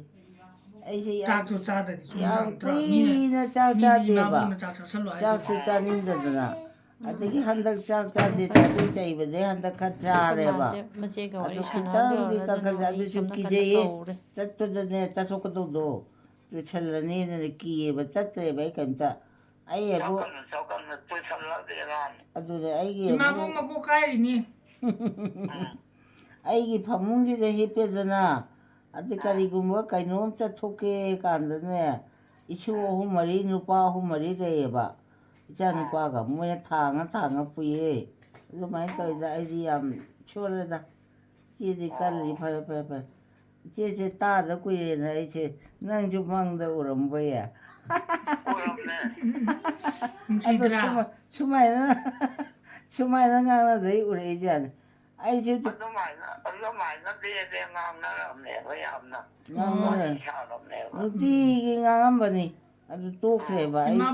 ꯑꯩꯁꯦ ꯌꯥꯝ, ꯆꯥꯛꯁꯨ ꯆꯥꯗ꯭ꯔꯗꯤ ꯁꯨꯝ ꯌꯥꯝ ꯆꯥꯕ ꯅꯠꯇ꯭ꯔꯥ? ꯃꯤꯅ, ꯀꯨꯏꯅ ꯆꯥꯛ ꯃꯤꯗꯤ ꯆꯥꯗꯦꯕ꯫ ꯏꯃꯥꯕꯣꯛꯅ ꯆꯥꯛ ꯆꯥꯁꯜꯂꯣ ꯍꯥꯏꯁꯦ꯫ ꯆꯥꯛꯁꯨ ꯆꯥꯅꯤꯡꯗꯗꯅ꯫ ꯑꯗꯒꯤ ꯍꯟꯗꯛ ꯆꯥꯛ ꯆꯥꯗꯦ ꯆꯥꯗꯦ ꯆꯩꯕꯗꯩ ꯍꯟꯗꯛ ꯈꯔ ꯆꯥꯔꯦꯕ꯫ ꯑꯩꯈꯣꯏ ꯃꯥꯁꯦ ꯃꯆꯦꯒ ꯋꯥꯔꯤ ꯑꯗꯨ ꯁꯥꯟꯅꯕ ꯈꯤꯇꯪꯗꯤ ꯂꯣꯏꯔꯒ ꯀꯟꯈꯠꯂꯦ꯫ ꯑꯗꯨꯅ ꯑꯗꯨꯁꯨ ꯁꯣꯝꯗ ꯀꯟꯅ ꯀꯤꯖꯩꯌꯦ꯫ ꯀꯧꯔꯦ꯫ ꯆꯠꯄꯗꯅꯦ, ꯆꯠꯊꯣꯛꯀꯗꯧꯗꯣ ꯇꯨꯁꯜꯂꯅꯤꯅ ꯀꯤꯌꯦꯕ, ꯆꯠꯇ꯭ꯔꯦꯕ ꯑꯩ ꯀꯩꯝꯇ꯫ ꯑꯩ ꯑꯕꯨ-, ꯆꯥꯎꯈꯠꯅ ꯆꯥꯎꯈꯠꯅ ꯄꯨꯁꯜꯂꯗꯤ ꯕꯦꯔꯥꯅꯤ꯫ ꯑꯗꯨꯅꯦ ꯑꯩꯒꯤ ꯑꯕꯨ-, ꯏꯃꯥꯕꯣꯛ ꯃꯀꯣꯛ ꯀꯥꯏꯔꯤꯅꯤ꯫ ꯎꯝ꯫ ꯑꯩꯒꯤ ꯐꯃꯨꯡꯁꯤꯗ ꯍꯤꯞꯄꯦꯗꯅ, ꯑꯗꯩ ꯑꯥ꯫ ꯀꯔꯤꯒꯨꯝꯕ ꯀꯩꯅꯣꯝ ꯆꯠꯊꯣꯛꯀꯦ ꯀꯥꯟꯗꯅꯦ, ꯏꯁꯨ ꯑꯥ꯫ ꯑꯍꯨꯝ ꯃꯔꯤ, ꯅꯨꯄꯥ ꯑꯍꯨꯝ ꯃꯔꯤ ꯂꯩꯌꯦꯕ, ꯏꯆꯥ ꯑꯥ꯫ ꯅꯨꯄꯥꯒ꯫ ꯃꯣꯏꯅ ꯊꯥꯡꯉ ꯊꯥꯡꯉ ꯄꯨꯏꯌꯦ꯫ ꯑꯗꯨꯃꯥꯏꯅ ꯇꯧꯋꯤꯗ, ꯑꯩꯗꯤ ꯌꯥꯝ ꯁꯣꯜꯂꯦꯗ꯫ ꯏꯆꯦꯗꯤ ꯀꯜꯂꯤ, ꯑꯣ꯫ ꯐꯔꯦ, ꯐꯔꯦ, ꯐꯔꯦ꯫ ꯏꯆꯦꯁꯦ ꯇꯥꯗ ꯀꯨꯏꯔꯦꯅ ꯑꯩꯁꯦ ꯅꯪꯁꯨ ꯃꯪꯗ ꯎꯔꯝꯕꯣꯏꯌꯦ꯫ ꯎꯔꯝꯃꯦ꯫ ꯑꯗꯣ ꯅꯨꯡꯁꯤꯗ꯭ꯔꯥ? ꯁꯨꯃꯥꯏ-, ꯁꯨꯃꯥꯏꯅ, ꯁꯨꯃꯥꯏꯅ ꯉꯥꯡꯅꯗꯩ ꯎꯔꯛꯏꯖꯥꯠꯅꯤ꯫ ꯑꯩꯁꯨ ꯑꯗꯨꯃꯥꯏꯅ, ꯑꯗꯨꯃꯥꯏꯅ ꯕꯦ ꯕꯦ ꯉꯥꯡꯅꯔꯝꯃꯦꯕ ꯌꯥꯝꯅ꯫ ꯉꯥꯡꯅꯔꯝꯃꯦ꯫ ꯋꯥꯔꯤ ꯁꯥꯔꯝꯃꯦꯕ꯫ ꯅꯨꯡꯇꯤꯒꯤ ꯉꯥꯡꯉꯝꯕꯅꯤ꯫ ꯑꯗꯨ ꯇꯣꯛꯈ꯭ꯔꯦꯕ꯫ ꯑꯩ ꯏꯃꯥ